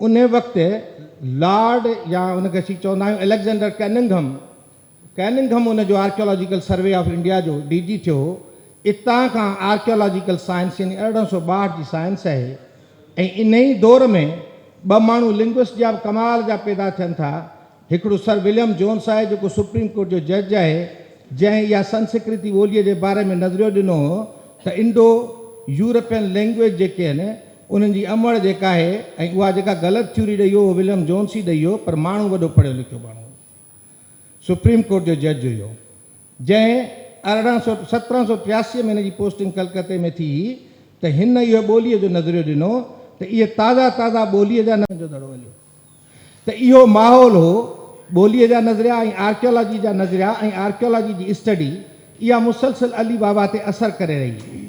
ان وقت لارڊ يا ان کي اسين چوندا آهيون اليگزينڊر ڪيننگهم ڪيننگهم ان جو آرڪيالاجيڪل سروي آف انڊيا جو ڊي جي ٿيو هو. اتان کان آرڪيالاجيڪل سائنس يعني 1862 جي سائنس آهي ۽ انهي دور ۾ ٻه ماڻهو لنگوسٽ جا به ڪمال جا پيدا ٿين ٿا. هڪڙو سر وليم جونس آهي جيڪو سپريم ڪورٽ جو جج آهي جنهن اها سنسڪرتي ٻوليء جي باري ۾ نظريو ڏنو هو ته انڊو يورپين لينگويج جيڪي آهن انهن جي امڙ جيڪا آهي ۽ اها جيڪا غلط ٿيوري ڏئي هو اهو وليم جونس ئي ڏئي هو پر ماڻهو وڏو پڙهيو لکيو ماڻهو هو. سپريم ڪورٽ جو جج هيو، جنهن 1783 ۾ هن جي پوسٽنگ ڪلڪتي ۾ ٿي هئي ته هن اهو ٻوليء جو نظريو ڏنو ته اهي تازا تازا ٻوليء جا جو دڙو هليو ته اهو ماحول هو ٻوليء جا نظريا ۽ آرڪيالاجي جا نظريا ۽ آرڪيالاجي جي اسٽڊي اها مسلسل علي بابا تي اثر ڪري رهي هئي.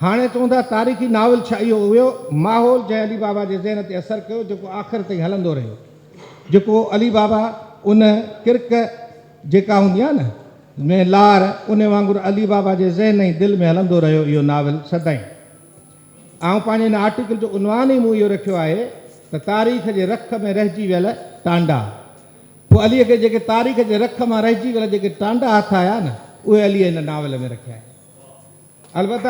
هاڻي چون ٿا تاريخي ناول ڇا اهو هيو ماحول جنهن علي بابا جي ذهن تي اثر ڪيو جيڪو آخر تائين هلندو رهيو. جيڪو علي بابا ان ڪرڪ جيڪا هوندي آهي نه ۾ لار ان وانگر علي بابا جي ذهن ۽ دل ۾ هلندو رهيو اهو ناول سدائين. آئون پنهنجي هن آرٽيڪل جو عنوان ئي مون اهو رکيو آهي ته تاريخ جي رک ۾ رهجي ويل ٽانڊا. پوء علي کي جيڪي تاريخ جي رک مان رهجي ويل جيڪي ٽانڊا هٿ آيا نه اهي علي هن ناول ۾ رکيا آهن. البته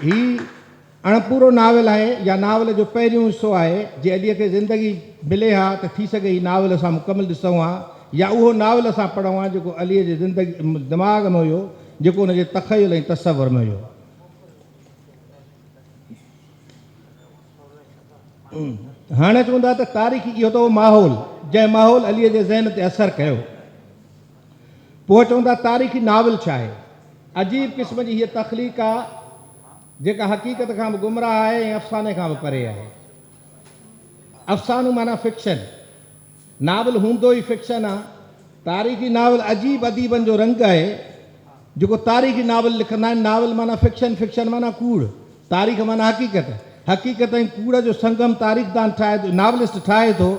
هي اڻپورو ناول آهي يا ناول جو پهريون حصو آهي، جي عليء کي زندگي ملي ها ته ٿي سگهي هي ناول اسان مڪمل ڏسون ها يا اهو ناول اسان پڙهون ها جيڪو عليء جي زندگي دماغ ۾ هيو، جيڪو ان جي تخيل ۽ تصور ۾ هيو. هاڻي چون ٿا ته تاريخي اهو ته هو ماحول، جنهن ماحول عليء جي ذهن تي اثر ڪيو. پوء چون ٿا تاريخي ناول ڇا آهي؟ عجيب قسم جي هيء تخليق آ، جيڪا حقيقت کان به گمراهه آهي ۽ افساني کان به پري آهي. افسانو معنيٰ فڪشن. ناول هوندو ئي فڪشن آ. تاريخي ناول عجيب اديبن جو رنگ آهي، جيڪو تاريخي ناول لکندا آهن. ناول معنيٰ فڪشن، فڪشن معنيٰ ڪوڙ، تاريخ معنيٰ حقيقت. حقيقت ۽ ڪوڙ جو سنگم تاريخدان ٺاهي ٿو، ناولسٽ ٺاهي ٿو.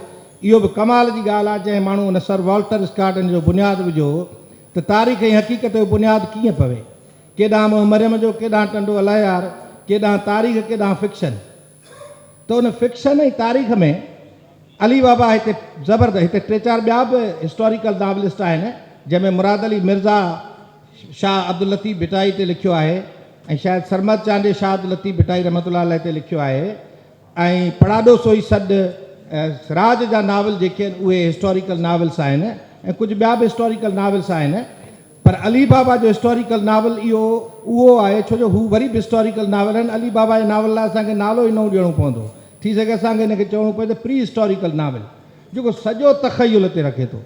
اهو به ڪمال جي ڳالهه آهي، جنهن ماڻهو ان سر والٽر اسڪاٽ ان جو بنياد وجهيو هو ته تاريخ ۽ حقيقت جو بنياد ڪيئن پوي. ڪيڏانهن منهن مريم جو، ڪيڏانهن ٽنڊو الهيار، ڪيڏانهن تاريخ، ڪيڏانهن فڪشن. ته ان فڪشن ۽ تاريخ ۾ علي بابا هتي زبردست، هتي ٽي چار ٻيا به هسٽاريڪل ناولسٽ آهن، جنهن ۾ مراد علي مرزا شاهه عبداللطيف ڀٽائي تي لکيو آهي ۽ شايد سرمد چانڊيي شاهه عبداللطيف ڀٽائي رحمة الله عليه تي لکيو آهي ۽ پڙاڏو سوئي سڏ سراج جا ناول جيڪي آهن اهي هسٽاريڪل ناولس آهن ۽ ڪجهه ٻيا به هسٽاريڪل ناولس آهن. پر علي بابا جو هسٽاريڪل ناول اهو اهو آهي ڇو جو هو وري به هسٽاريڪل ناول آهن علي بابا جي ناول لاء اسان کي نالو ئي نئون ڏيڻو پوندو ٿي سگهي اسان کي هن کي چوڻو پوي ته پري هسٽاريڪل ناول جيڪو سڄو تخيل تي رکي ٿو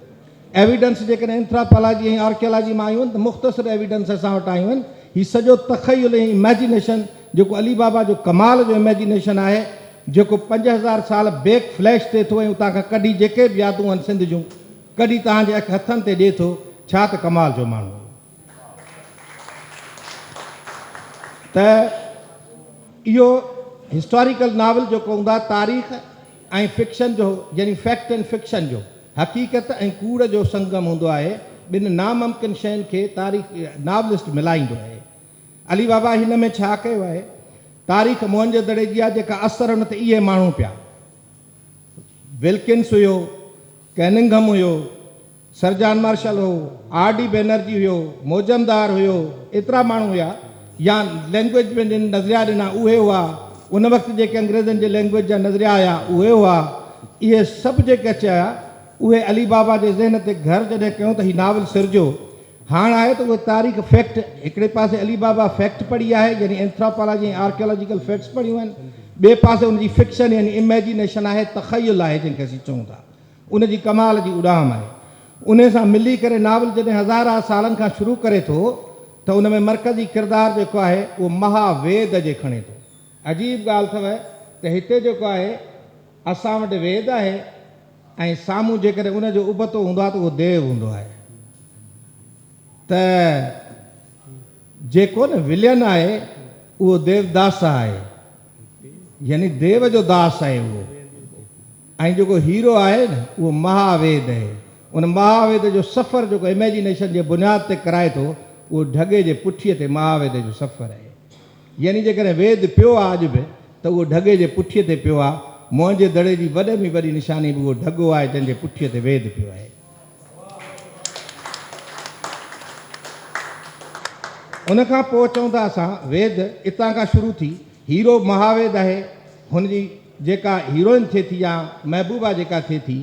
ايويڊنس جيڪڏهن انٿراپالاجي ۽ آرڪيالاجي مان آيون آهن ته مختصر ايويڊنس اسان وٽ آيون آهن هي سڄو تخيل ۽ اميجينيشن جيڪو علي بابا جو ڪمال جو اميجينيشن آهي جيڪو 5000 سال بيڪ فليش ٿئي ٿو ۽ اتان کان ڪڍي جيڪي به يادون آهن سنڌ جون ڪڍي توهان جي اک هٿن تي ڏئي ٿو، ڇا ته ڪمال جو ماڻهو هو. ته اهو هسٽاريڪل ناول جيڪو هوندو آهي تاريخ ۽ فڪشن جو يعني فيڪٽ اينڊ فڪشن جو حقيقت ۽ ڪوڙ جو سنگم هوندو آهي، ٻن ناممڪن شين کي تاريخ ناولسٽ ملائيندو آهي. علي بابا هن ۾ ڇا ڪيو آهي؟ تاريخ موهن جي دڙي جي آهي جيڪا اثر ان تي اهي ماڻهو پيا. ولڪنس هيو، ڪيننگهم هيو، سر جان مارشل هو، آر ڊي بينرجي هيو، موجمدار هيو، ايترا ماڻهو هيا يا لينگويج ۾ جن نظريا ڏنا اهي هئا، ان وقت جيڪي انگريزن جي لينگويج جا نظريا آيا اهي هئا، اهي سڀ جيڪي اچي آيا اهي علي بابا جي ذهن تي گهر جڏهن ڪيو ته هي ناول سرجيو. هاڻ آهي ته اهي تاريخ فيڪٽ هڪڙي پاسي علي بابا فيڪٽ پڙهي آهي يعني اينٿراپالاجي ۽ آرڪيالاجيڪل فيڪٽس پڙهيون آهن. ٻئي پاسي ان جي فڪشن يعني اميجينيشن آهي، تخيل آهي جنهن کي اسين چئون ٿا. ان جي ڪمال جي اڏام آهي. انهي سان ملي ڪري ناول جڏهن هزارها سالن کان شروع ڪري ٿو ته ان ۾ مرڪزي ڪردار جيڪو آهي اهو مها ويد جي کڻي ٿو. عجيب ڳالهه اٿو ته هتي جيڪو آهي اسان وٽ ويد آهي ۽ سامهون جيڪڏهن ان جو ابتو هوندو آهي ته اهو ديو هوندو آهي ته جيڪو نه ولين آهي اهو ديوداس آهي يعني ديو جو داس آهي اهو ۽ جيڪو هيرو آهي نه اهو مها ويد آهي. ان مها ويد جو سفر جيڪو اميجينيشن جي بنياد تي ڪرائي ٿو اهو ڍڳي جي پٺيء تي مها ويد جو سفر آهي. يعني جيڪڏهن ويد پيو آهي اڄ به ته اهو ڍڳي جي پٺيء تي پيو آهي. موهن جي دڙي جي وڏي ۾ وڏي نشاني به اهو ڍڳو آهي جنهن جي پٺيء تي ويد پيو آهي. ان کان پوء چئون ٿا اسان ويد اتان کان شروع ٿي هيرو مهاويد آهي هن جي جيڪا هيروئن ٿئي ٿي يا محبوبه جيڪا ٿئي ٿي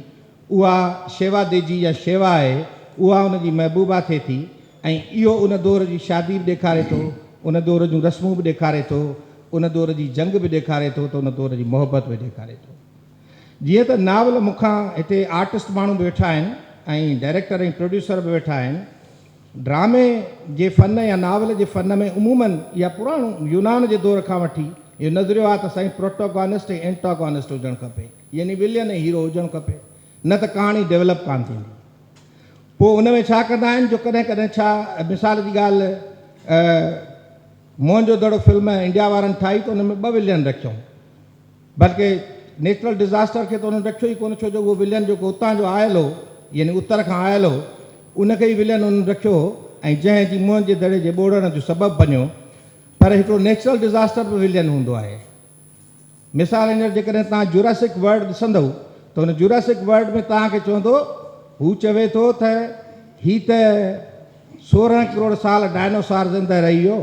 اها شيوا ديجي يا شيوا آهي اها ان جي محبوبه ٿئي ٿي ۽ اهو ان دور جي شادي به ڏيکاري ٿو ان دور جون رسمون به ڏيکاري ٿو ان دور جي جنگ به ڏيکاري ٿو ته ان دور جي محبت به ڏيکاري ٿو. جيئن ته ناول مون کان هتي آرٽسٽ ماڻهو به ويٺا آهن ۽ ڊائريڪٽر ۽ پروڊيوسر به ويٺا آهن. ڊرامي جي فن يا ناول جي فن ۾ عموماً يا پراڻو يونان جي دور کان وٺي اهو نظريو آهي ته سائين پروٽاگانسٽ ۽ اينٽاگانسٽ هجڻ کپي يعني ولين ۽ هيرو هجڻ کپي نه ته ڪهاڻي ڊيولپ ڪانه ٿيندي. پوء ان ۾ ڇا ڪندا آهن جو ڪڏهن ڪڏهن ڇا مثال جي ڳالهه موهن جو دڙو فلم انڊيا وارن ٺاهي ته ان ۾ ٻه ولين رکيائون. بلڪه نيچرل ڊزاسٽر کي ته انهن رکيو ئي ڪونه ڇو جو اهو ولين جيڪو اتان جو آيل هو يعني اتر کان آيل هو ان کي ئي ولين انهن رکيو هو ۽ جنهن جي موهن جي دڙي جي ٻوڙڻ جو سبب بنيو پر هڪڙو نيچرل ڊزاسٽر به ولين هوندو آهي مثال هينئر جيڪڏهن توهان جوراسڪ ورلڊ ڏسندؤ ته ان جوراسڪ ورلڊ ۾ توهان کي چوندو هو چوي ٿو ته هي ته 16 ڪروڙ سال ڊائنوسار زنده رهي ويو،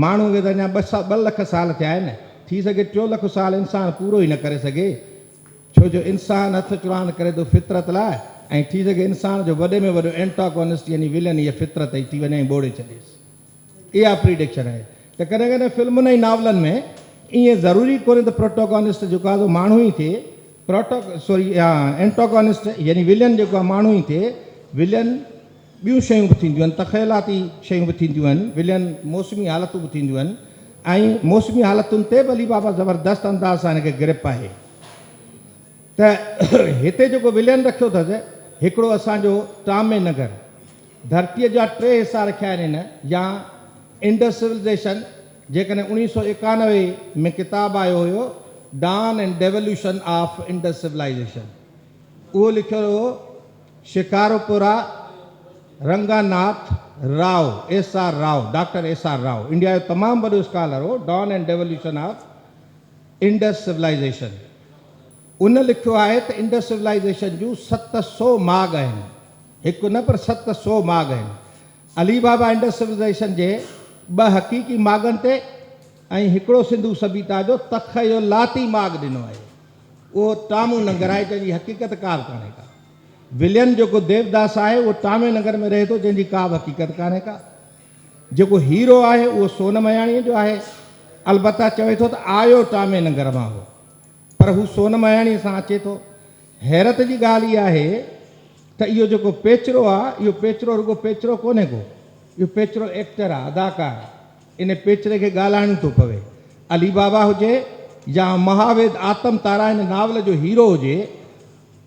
ماڻهوء کي ته اڃا ٻه لک سال ٿيا آهن، ٿي سگهي ٽيون لک سال انسان پورو ئي نه ڪري سگهي، ڇو جو انسان هٿ چراند ڪري ٿو فطرت لاء ۽ ٿي سگهي انسان جو وڏي ۾ وڏو اينٽاگونسٽ يعني ولين هيء فطرت ئي ٿي وڃي ۽ ٻوڙي ڇڏيس. اها پريڊڪشن آهي ته ڪڏهن ڪڏهن فلمن ۽ ناولن ۾ ائين ضروري ڪونهي ته پروٽاگونسٽ جيڪو آهي سو ماڻهو ئي ٿئي، پروٽو سوري اينٽاگونسٽ يعني ولين جيڪو آهي ماڻهو ئي ٿئي، ولين ٻيون شيون به ٿينديون آهن، تخيلاتي شيون به ٿينديون آهن، ولين موسمي حالتون به ٿينديون آهن ۽ موسمي حالتن تي به علي بابا زبردست انداز سان هن کي گرپ آهي ته هتي جيڪو ولين رکيو اٿس هڪڙو اسان جو ٽامي نگر ڌرتيء جا ٽي حصا رکيا آهن هن يا انڊس سولائيزيشن جيڪڏهن 1991 ۾ ڪتاب آيو هيو dawn and devolution of Indus civilization اهو لکيل هو Shikaripura Ranganath Rao, S R Rao, doctor S R Rao, India جو تمام وڏو اسڪالر هو، dawn and devolution of Indus civilization, ان لکيو آهي ته انڊس سولائيزيشن جون 700 ماڳ آهن، هڪ نه پر 700 ماڳ آهن. علي بابا انڊس سولائيزيشن جي ٻه حقيقي ماڳن تي ۽ هڪڙو سنڌو سڀيتا جو تخيلاتي ماڳ ڏنو آهي. اهو ٽامون ننگر آهي جنهن جي حقيقت ڪا به ڪانهي ڪا. ولين جيڪو ديوداس آهي اهو ٽامي ننگر ۾ رهي ٿو جنهن جي ڪا به حقيقت ڪانهي ڪا. جيڪو هيرو آهي اهو سون مياڻيء جو آهي. البته چوي ٿو ته آيو ٽامي ننگر مان هو. پر هو سون مياڻيء سان اچي ٿو. حيرت جي ڳالهه اها آهي ته اهو جيڪو پيچرو آهي اهو پيچرو رڳو پيچرو ڪونهي ڪو. اهو پيچرو ايڪٽر آهي، اداڪار آهي. ان پيچري کي ڳالهائڻو ٿو پوي. علي بابا هجي يا مهاويد آتم تارا هن ناول جو هيرو هجي،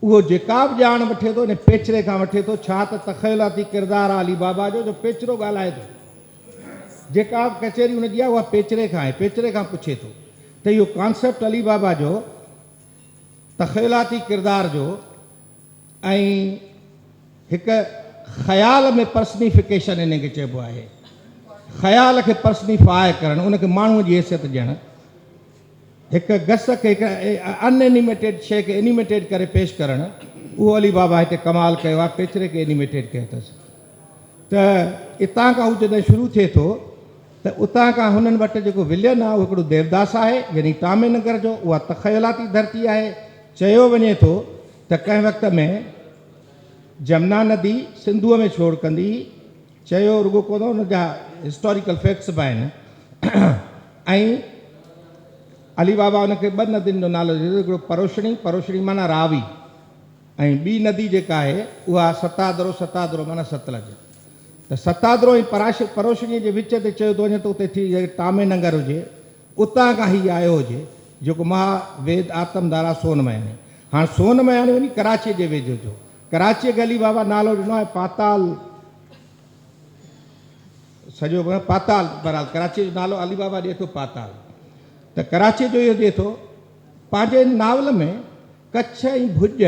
اهو جيڪا به ڄاڻ وٺي ٿو، ان پيچري کان وٺي ٿو. ڇا ته تخيلاتي ڪردار آهي علي بابا جو، جو پيچرو ڳالهائي ٿو. جيڪا به ڪچهري هن جي آهي، اها پيچري کان آهي، پيچري کان پڇي ٿو. ته اهو ڪانسيپٽ علي بابا جو تخيلاتي ڪردار جو ۽ هڪ خيال ۾ پرسنيفڪيشن ان کي چئبو آهي. خيال کي پرسنيفاء ڪرڻ، ان کي ماڻهوء جي حيثيت ڏيڻ، هڪ گس کي هڪ ان اينيميٽيڊ شيء کي اينيميٽيڊ ڪري پيش ڪرڻ، اهو علي بابا هتي ڪمال ڪيو آهي، پيچري کي اينيميٽيڊ ڪيو اٿس. ته اتان کان هو جڏهن شروع ٿئي ٿو ته اتان کان هنن وٽ جيڪو ولين آهي اهو هڪڙو ديوداس آهي، يعني ٽامي نگر جو، اها تخيلاتي ڌرتي آهي. چيو وڃي ٿو ته ڪنهن وقت ۾ جمنا ندي سنڌوء ۾ ڇوڙ ڪندي هئي. چيو رڳو ڪونه ان جا هسٽاريڪل فيڪٽس به آهن ۽ علي بابا ان کي ٻه ندين جو نالو ڏئي ٿو، هڪڙو پروشڻي، پروشڻي معنيٰ راوي، ۽ ٻي ندي جيڪا آهي اها ستادرو، ستادرو معنيٰ ستلج. ته ستادرو ۽ پروشڻيء جي وچ تي چيو ٿو وڃي ته اتي ٿي ٽامي ننگر هجي، اتان کان هي آيو هجي، جيڪو مها ويد آتم ڌارا سون مياڻي. هاڻ سون مياڻي وڃي ڪراچيء جي ويجهو ٿيو. ڪراچيء کي علي بابا نالو ڏنو آهي پاتال، سڄو پاتال، بهرحال ڪراچيء جو نالو علي بابا ڏئي ٿو پاتال. ته ڪراچيء جو اهو ڏئي ٿو. پنهنجي هن ناول ۾ ڪڇ ۽ ڀڄ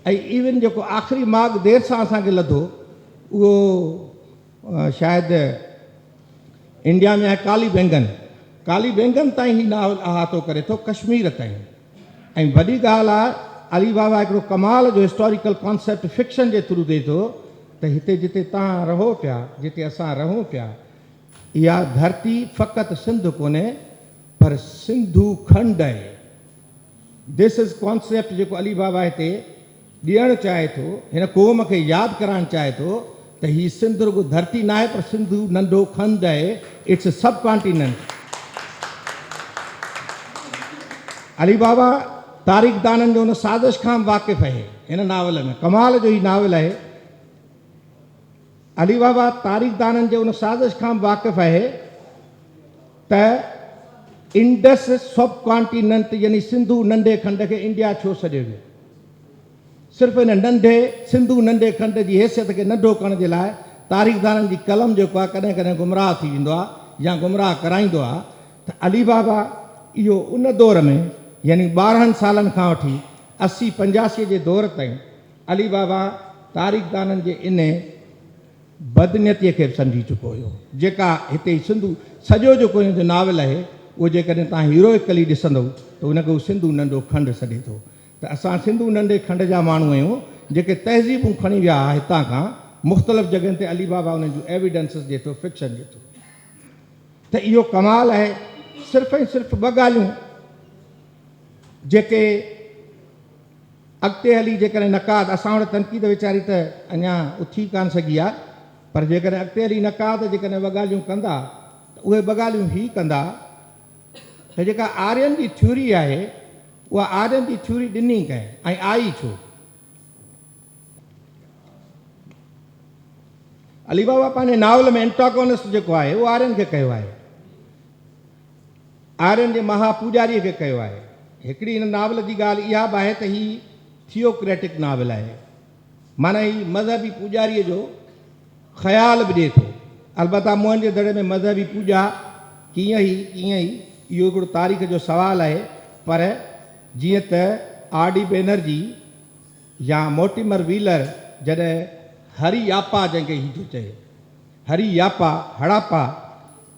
۽ ايون جيڪو آخري ماڳ دير سان اسان کي لڌو اهو شايد انڊيا ۾ آهي ڪالي بينگن. ڪالي بينگن تائين هي ناول احاطو ڪري ٿو ڪشمير تائين. ۽ وڏي ڳالهه آهي علي بابا هڪڙو ڪمال جو هسٽاريڪل ڪانسيپٽ فڪشن جي ٿرو ڏئي ٿو ته هتي جتي توهان رهو پيا جتي اسان رهون پيا اها ڌرتي فقط سنڌ ڪونهي پر سنڌو کنڊ آهي. This is concept جيڪو علي بابا هتي ڏيڻ چاهي ٿو، هن قوم کي ياد ڪرائڻ چاهي ٿو ته هي سنڌ رڳو ڌرتي ناهي پر سنڌو ننڍو کنڊ آهي، It's a subcontinent. Ali Baba تاريخدانن جي ان سازش کان به واقف آهي. هن ناول ۾ ڪمال جو هي ناول آهي. علي بابا تاريخدانن جي ان سازش کان به واقف آهي ته انڊس سب ڪانٽيننٽ يعني سنڌو ننڍي کنڊ کي انڊيا ڇو سڏيو ويو؟ صرف ان ننڍي سنڌو ننڍي کنڊ جي حيثيت کي ننڍو ڪرڻ جي لاء تاريخدانن جي قلم جيڪو آهي ڪڏهن ڪڏهن گمراهه ٿي ويندو آهي يا گمراهه ڪرائيندو آهي ته علي بابا اهو ان دور ۾ يعني 12 سالن کان وٺي 80 85 جي دور تائين علي بابا تاريخدانن جي انهي بدنيتيء کي به سمجهي چڪو هيو، جيڪا هتي سنڌو سڄو جيڪو هن جو ناول آهي، اهو جيڪڏهن توهان هيروئڪلي ڏسندؤ ته ان کي هو سنڌو ننڍو کنڊ سڏي ٿو ته اسان سنڌو ننڍي کنڊ جا ماڻهو آهيون، جيڪي تهذيبون کڻي ويا ها هتان کان مختلف جڳهين تي علي بابا انهن جون ايويڊنسز ڏئي ٿو، فڪشن ڏئي ٿو ته اهو ڪمال آهي. صرف ۽ صرف ٻه ڳالهيون جيڪي. اڳتي هلي جيڪڏهن نقاد، اسان وٽ تنقيد ويچاري ته اڃا اٿي ڪانه سگهي آهي، پر جيڪڏهن اڳتي هلي نقاد جيڪڏهن ٻه ڳالهيون ڪندا ته اهي ٻه ڳالهيون هي ڪندا ته جيڪا آرين جي ٿيوري آهي اها آرين جي ٿيوري ڏني ڪنهن ۽ آئي ڇو؟ علي بابا پنهنجي ناول ۾ انٽاگونسٽ جيڪو آهي اهو آرين کي ڪيو آهي. آرين جي مها پوڄاريء کي ڪيو آهي. هڪڙي هن ناول جي ڳالهه اها به آهي ته هي ٿيوڪريٽڪ ناول آهي. معنيٰ هي مذهبي پوڄاريء جو خيال به ڏئي ٿو. البته موهن جي دڙي ۾ مذهبي پوڄا ڪيئن هئي، ڪيئن هئي، اهو هڪڙو تاريخ جو سوال آهي، پر جيئن ته آر ڊي بينرجي يا مورٽيمر ويلر جڏهن هري ياپا جنهن کي هي ٿو چئي، هري ياپا، هڙاپا،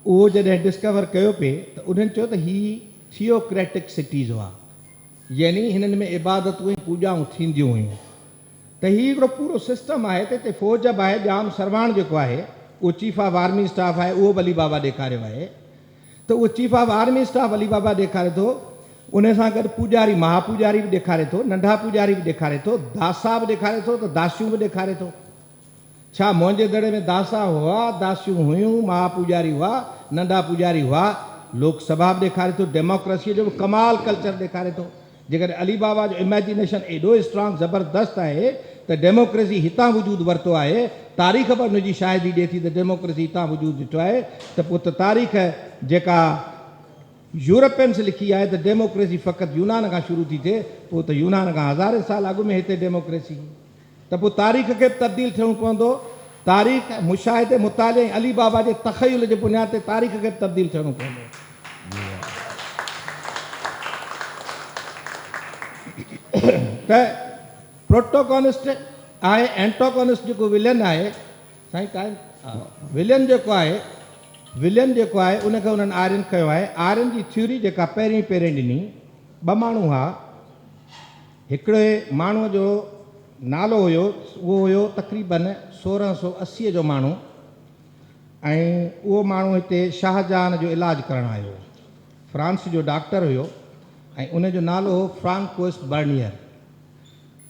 اهو جڏهن ڊسڪور ڪيو پئي ته انهن چيو ته هي ٿيوڪريٽڪ سٽيز هئا يعني هنن ۾ عبادتون ۽ پوڄائون ٿينديون هيون ته هي هڪڙو پورو سسٽم آهي ته هتي فوج به آهي ڄام سرواڻ جيڪو آهي اهو چيف آف آرمي اسٽاف آهي اهو به علي بابا ڏيکاريو آهي ته اهو chief of army staff Ali Baba ڏيکاري ٿو ان سان گڏ پوڄاري مها پوڄاري به ڏيکاري ٿو ننڍا پوڄاري به ڏيکاري ٿو داسا به ڏيکاري ٿو ته داسيون به ڏيکاري ٿو. ڇا موهن جي دڙي ۾ داسا هئا، داسيون هيون، مها پوڄاري هئا، ننڍا پوڄاري هئا؟ لوڪ سڀا به ڏيکاري ٿو، ڊيموڪريسيء جو به ڪمال ڪلچر ڏيکاري ٿو. جيڪڏهن علي بابا جو اميجينيشن ايڏو اسٽرانگ زبردست آهي ته ڊيموڪريسي هتان وجود ورتو آهي، تاريخ به ان جي شاهدي ڏئي ٿي ته ڊيموڪريسي هتان وجود ڏٺو آهي ته پوء ته تاريخ جيڪا يورپينس لکي آهي ته ڊيموڪريسي فقط يونان کان شروع ٿي ٿئي، پوء ته يونان کان هزارين سال اڳ ۾ هتي ڊيموڪريسي هئي. ته پوء تاريخ کي به تبديل ٿيڻو پوندو. تاريخ، مشاهدي، مطالعي ۽ علي بابا جي تخيل جي بنياد تي تاريخ کي به تبديل ٿيڻو پوندو. ته پروٽوگونسٽ آهي، اينٽاگونسٽ جيڪو ولين آهي، سائين ٽائيم ولين جيڪو آهي، ولين جيڪو آهي ان کي انهن آرين ڪيو آهي. آرين جي ٿيوري جيڪا پهرين پهرين ڏني، ٻه ماڻهو هئا، هڪڙي ماڻهوء جو نالو هيو، اهو هيو تقريباً 1680 جو ماڻهو ۽ اهو ماڻهو هتي شاهجهان جو علاج ڪرڻ آيو هو. فرانس جو ڊاڪٽر هيو ۽ ان جو نالو هو فرانڪوئس برنيئر.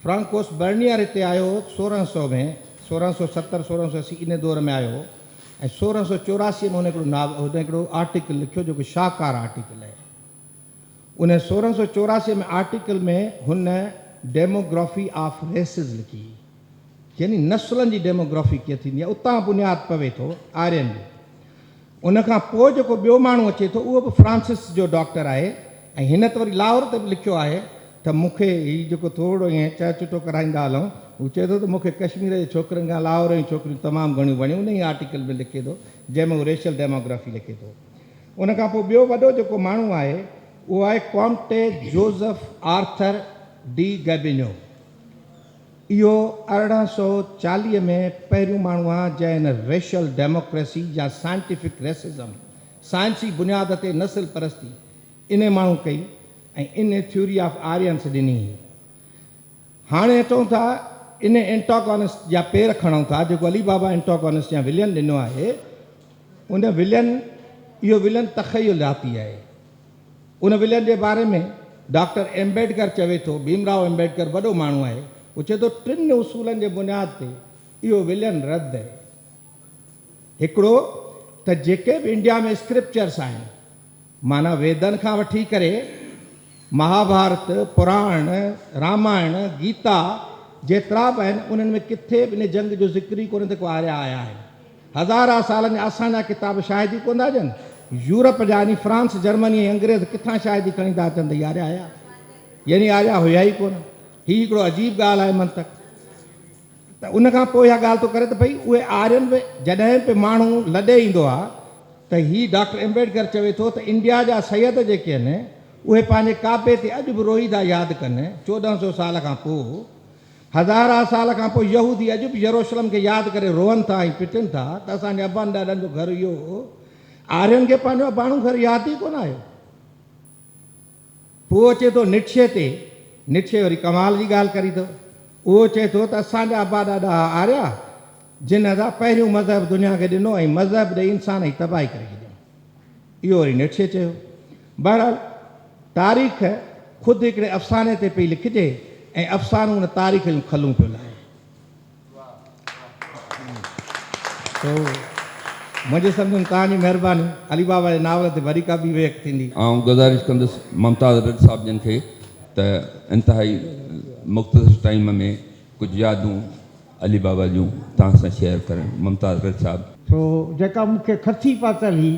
فرانڪوئس برنيئر هتي آيو هو 1600 ۾، 1670، 1680 ان دور ۾ آيو هو ۽ 1684 ۾ هن هڪڙو ناول، هن هڪڙو آرٽيڪل لکيو جيڪو شاهڪار آرٽيڪل آهي. ان 1684 ۾ آرٽيڪل ۾ هن ڊيموگرافي آف ريسز لکي، يعني نسلن جي ڊيموگرافي ڪيئن ٿيندي آهي، اتان بنياد پوي ٿو آرين جو. ان کان پوء جيڪو ٻيو ماڻهو اچي ٿو اهو به فرانسس جو ڊاڪٽر آهي ۽ هن ته وري لاهور تي به لکيو آهي ته مون کي هي جيڪو ٿورڙو ائين چهه چٽو ڪرائيندا هلون، هو چئي ٿو ته مون کي ڪشمير جي ڇوڪرين کان لاهور جون ڇوڪريون تمام گهڻيون وڻيون، انهيء آرٽيڪل ۾ لکي ٿو جنهن ۾ هو ريشل ڊيموگرافي لکي ٿو. ان کان پوء ٻيو وڏو جيڪو ماڻهو آهي اهو آهي ڪومٽي جوزف آرٿر ڊي گئبينيو. اهو 1840 ۾ پهريون ماڻهو آهي جنهن هن ريشل ڊيموڪريسي يا سائنٽيفڪ ريسزم، سائنسي بنياد تي نسل پرستي، انهي ماڻهو ڪئي ۽ انهي ٿيوري آف آرينس ڏني هئي. هاڻي اچون ٿا انهي اينٽاگونسٽ جا پير کڻون ٿا جيڪو علي بابا اينٽاگونسٽ يا ولين ڏنو آهي. ان ولين، اهو ولين تخيلاتي آهي. ان ولين جي باري ۾ ڊاڪٽر امبيڊڪر چوي ٿو، ڀيم رائو امبيڊڪر وڏو ماڻهو آهي، هو چوي ٿو ٽن اصولن جي بنياد تي اهو ولين رد آهي. هڪڙو ته جيڪي به انڊيا ۾ اسڪرپچرس آهن، معنيٰ ويدن کان وٺي ڪري مهاڀارت، پراڻ، رامائڻ، گيتا جيترا به آهن، انهن ۾ ڪٿي به ان جنگ جو ذڪر ئي ڪونهي ته ڪو آريا آيا آهن. هزارها سالن جا اسان جا ڪتاب شاهدي ڪونه ٿا ڏين. يورپ جا يعني فرانس، جرمني ۽ انگريز ڪٿان شاهدي کڻي ٿا اچن ته هي آريا هيا؟ يعني آريا هيا ئي ڪونه. هي هڪڙو عجيب ڳالهه آهي منطق. ته ان کان پوء اها ڳالهه ٿو ڪري ته ڀئي اهي آرين به جڏهن به ماڻهو لڏي ايندو آهي ته هي ڊاڪٽر امبيڊڪر چوي ٿو ته انڊيا جا سيد جيڪي آهن اهي پنهنجي ڪعبي تي اڄ به روئي ٿا ياد ڪن 1400 سال کان پوء هزارها سال کان پوء يهودي اڄ به يروشلم کي ياد ڪري روئن ٿا ۽ پٽن ٿا ته اسان جي ابن ڏاڏن جو گهر اهو هو. آرين کي پنهنجو اباڻو گهر ياد ئي ڪونه آيو. پوء اچي ٿو نٽشي تي. نٽشي وري ڪمال جي ڳالهه ڪري ٿو. اهو چئي ٿو ته اسان جا ابا ڏاڏا ها آريا، جن ادا پهريون مذهب دنيا کي ڏنو ۽ مذهب ڏئي انسان جي تباهي ڪري ڇڏيائون. اهو وري نٽشي چيو. بهرحال تاريخ خود هڪڙي افساني تي پئي لکجي ۽ افسانو ان تاريخ جون کلون پيو لاهي. سو منهنجي سمجهه ۾ توهان جي مهرباني. علي بابا جي ناول تي وري ڪا ٻي ويهڪ ٿيندي. آئون گذارش ڪندس ممتاز رڏ صاحب جن کي ته انتهائي مختصر ٽائيم ۾ ڪجهه يادون علي بابا جون توهان سان شيئر ڪرن. ممتاز رڏ صاحب. سو جيڪا مون کي کٿي پاتل هئي،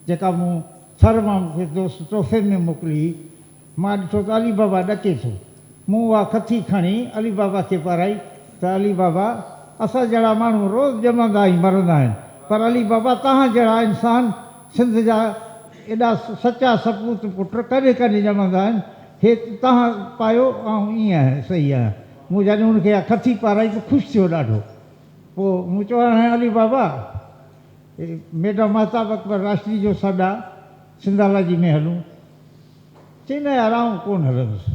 جيڪا مون ٿر مان مون کي دوست تحفي ۾ موڪلي هئي، مان ڏٺو ته علي بابا ڏڪي ٿو. مون اها کٿي کڻي علي بابا کي پارائي ته علي بابا! اسان جهڙا ماڻهو روز ڄمندا ۽ مرندا آهن، پر علي بابا توهان جهڙا انسان سنڌ جا ايڏا سچا سپوت پٽ ڪڏهن ڪڏهن ڄمندا آهن. هي توهان پايو، آئون ائين آهيان، صحيح آهيان. مون جڏهن هن کي اها کٿي پارائي ته خوش ٿيو ڏاڍو. پوء مون چيو هاڻي علي بابا! ميڊم مهتاب اڪبر راشدي جو سڏ آ، سنڌالاجي ۾ هلون. چئي نه يار آئون ڪونه هلندس.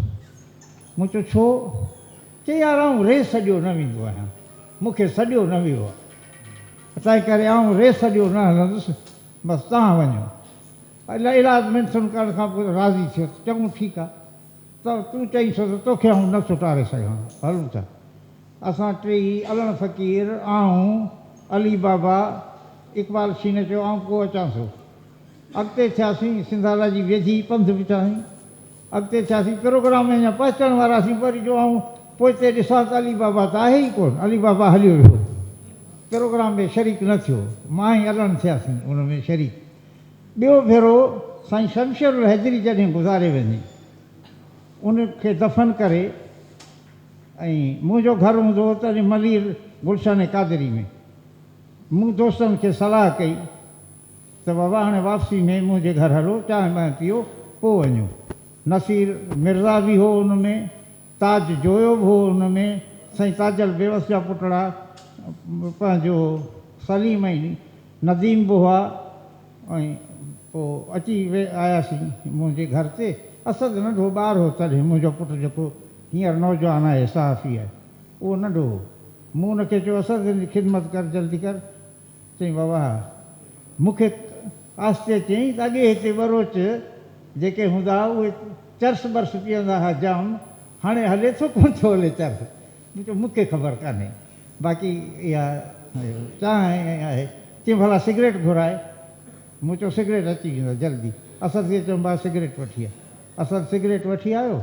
مون چيو ڇو؟ چئي يار آئون ري سڏيو نه ويندو آهيان، مون کي سڏيو نه ويو آ، تنهن ڪري آئون ري سڏيو نه هلندس، بس توهان وڃو. الاء منٿن ڪرڻ کان پوء راضي ٿيو ته چڱو ٺيڪ آ، ته تون چئين ٿو ته توکي آئون نه ٿو ٽاري سگهان، هلون ٿا. اسان ٽيئي، علڻ فقير، آئون، علي بابا، اقبال شين چيو آئون پوء اچان ٿو. اڳتي ٿياسين، سنڌالاجي ويجهي پنڌ به ٿياسين. اڳتي ٿياسين، پروگرام ۾ اڃا پهچڻ واراسين وري جو آئون پوئتي ڏسان ته علي بابا ته آهي ئي ڪونه، علي بابا هليو ويو. پروگرام ۾ شريڪ نه ٿيو. مان ۽ علڻ ٿياسين ان ۾ شريڪ. ٻيو ڀيرو سائين شمشير الحيدري جڏهن گذاري وڃي، ان کي دفن ڪري ۽ منهنجو گهر هوندو هو تڏهن ملير گلشن قادري ۾. مون دوستن کي صلاح ڪئي ته بابا هاڻي واپسي ۾ منهنجي گهر هلو، چانهه بانهه پيئو، پوء وڃو. نصير مرزا به هو ان ۾، تاج جويو به هو ان ۾، سائين تاجل بيوس جا پٽڙا پنهنجو سليم ۽ نديم به هئا ۽ پوء اچي آياسين منهنجي گهر تي. اسد ننڍو ٻار هو تڏهن، منهنجو پٽ جيڪو هينئر نوجوان آهي، صحافي آهي، اهو ننڍو هو. مون ان کي چيو، اسد هن جي خدمت ڪر، جلدي ڪر. چيائين، بابا ها. مون کي آهستي چيائين ته اڳي هتي ٻروچ جيڪي هوندا ها، اهي چرس ٻرس پيئندا ها جام، هاڻي هلي ٿو ڪونه ٿو هلي چرس؟ مون چيو، مون کي خبر ڪانهي. باقي اها چانهه آهي. چيائين، ڀلا سگريٽ گهرائي. مون چيو، سگريٽ اچي ويندو جلدي. اسد کي چيم، ڀاء سگريٽ وٺي آ. اسد سگريٽ وٺي آيو.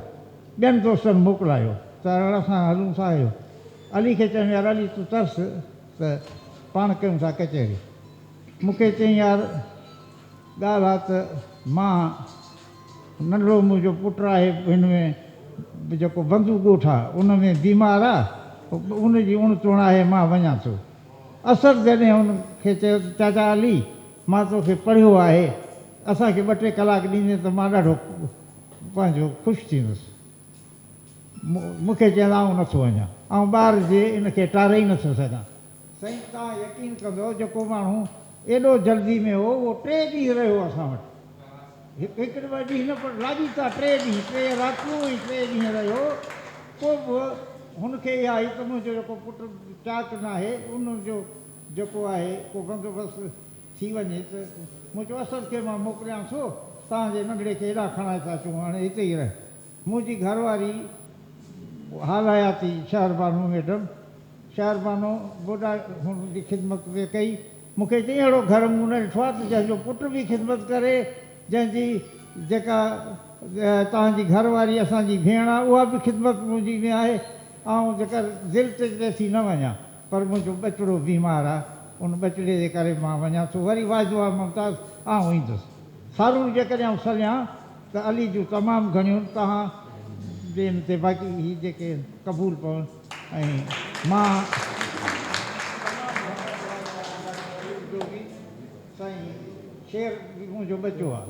ٻين دوستن موڪلايو ته اسان هلون ٿا. اهو علي کي چيم يار علي تون ترس ته پاڻ ڪيون ٿا ڪچهري. مون کي چيائين يار ڳالهه آ ته مان ننڍڙو منهنجو پٽ آهي هن ۾ جيڪو بندو ڳوٺ آ ان ۾ بيمار آ ان جي اڻ تڻ آهي مان وڃان ٿو. اسد جڏهن هن کي چيو ته چاچا علي مان توکي پڙهيو آهي اسان کي ٻه ٽي ڪلاڪ ڏيندين ته مان ڏاڍو پنهنجو خوش ٿيندس. مون کي چيائين ته آئون نٿو وڃان. آئون ٻار جي ان کي ٽاري ئي نٿو سگهان. سائين توهان يقين ڪندؤ جيڪو ماڻهو ايڏو جلدي ۾ هو اهو ٽي ڏينهن رهيو اسان وٽ. هڪ ٻه ڏينهن نه پر لاڳيتا ٽي ڏينهن، ٽي راتيون ۽ ٽي ڏينهن رهيو. پوء به هن کي اها هئي ته منهنجو جيڪو پٽ چاڪ ناهي ان جو جيڪو آهي ڪو بندوبست ٿي وڃي ته مون چيو اسد کي مان موڪليان ٿو، توهان جي ننڍڙي کي هيڏانهن کڻائي ٿا اچون، هاڻي هتي ئي رهه. منهنجي گهر واري حال حياتي شهربانو ميڊم شهربانو به هن جي خدمت پئي ڪئي. مون کي چيائين اهڙو گهر مون نه ڏٺو آهي ته جنهن جو پٽ به خدمت ڪري، جنهن جي جيڪا توهان جي گهر واري اسان جي ڀيڻ آهي اها به خدمت منهنجي ۾ آهي. آئون جيڪر دل تي تيسين نه وڃان. پر منهنجو ٻچڙو بيمار آ، ان ٻچڙي جي ڪري مان وڃان ٿو. وري واعدو آ ممتاز، آئون ايندس. سارون جيڪڏهن آئون سليان ته علي جون تمام گهڻيون توهان جي ان تي باقي هي جيڪي قبول پون ۽ مان تمام گهڻو دعا ڪيان ڊاڪٽر ايوب جو به سائين شير به منهنجو ٻچو آ.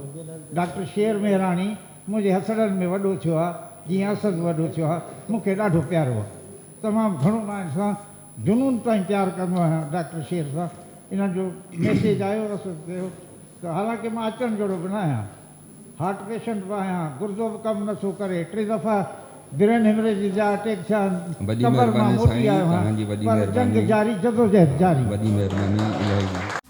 ڊاڪٽر شير مهراڻي منهنجي هٿڙن ۾ وڏو ٿيو آ، جيئن اسد وڏو ٿيو آ، مون کي ڏاڍو پيارو آ. تمام گهڻو مان هن سان جنون تائين پيار ڪندو آهيان ڊاڪٽر شير سان انهن جو ميسيج آيو اسد چيو ته حالانڪه مان اچڻ جهڙو به نه آهيان هارٽ پيشنٽ به آهيان گردو به ڪم نه ٿو ڪري ٽي دفعا برين هيمريج جا اٽيڪ ٿيا آهن وڏي قبر مان مهرباني موٽي سائين آيو توهان جي آهيان وڏي پر جنگ مهرباني جاري جدوجهد جاري. وڏي مهرباني الاهي.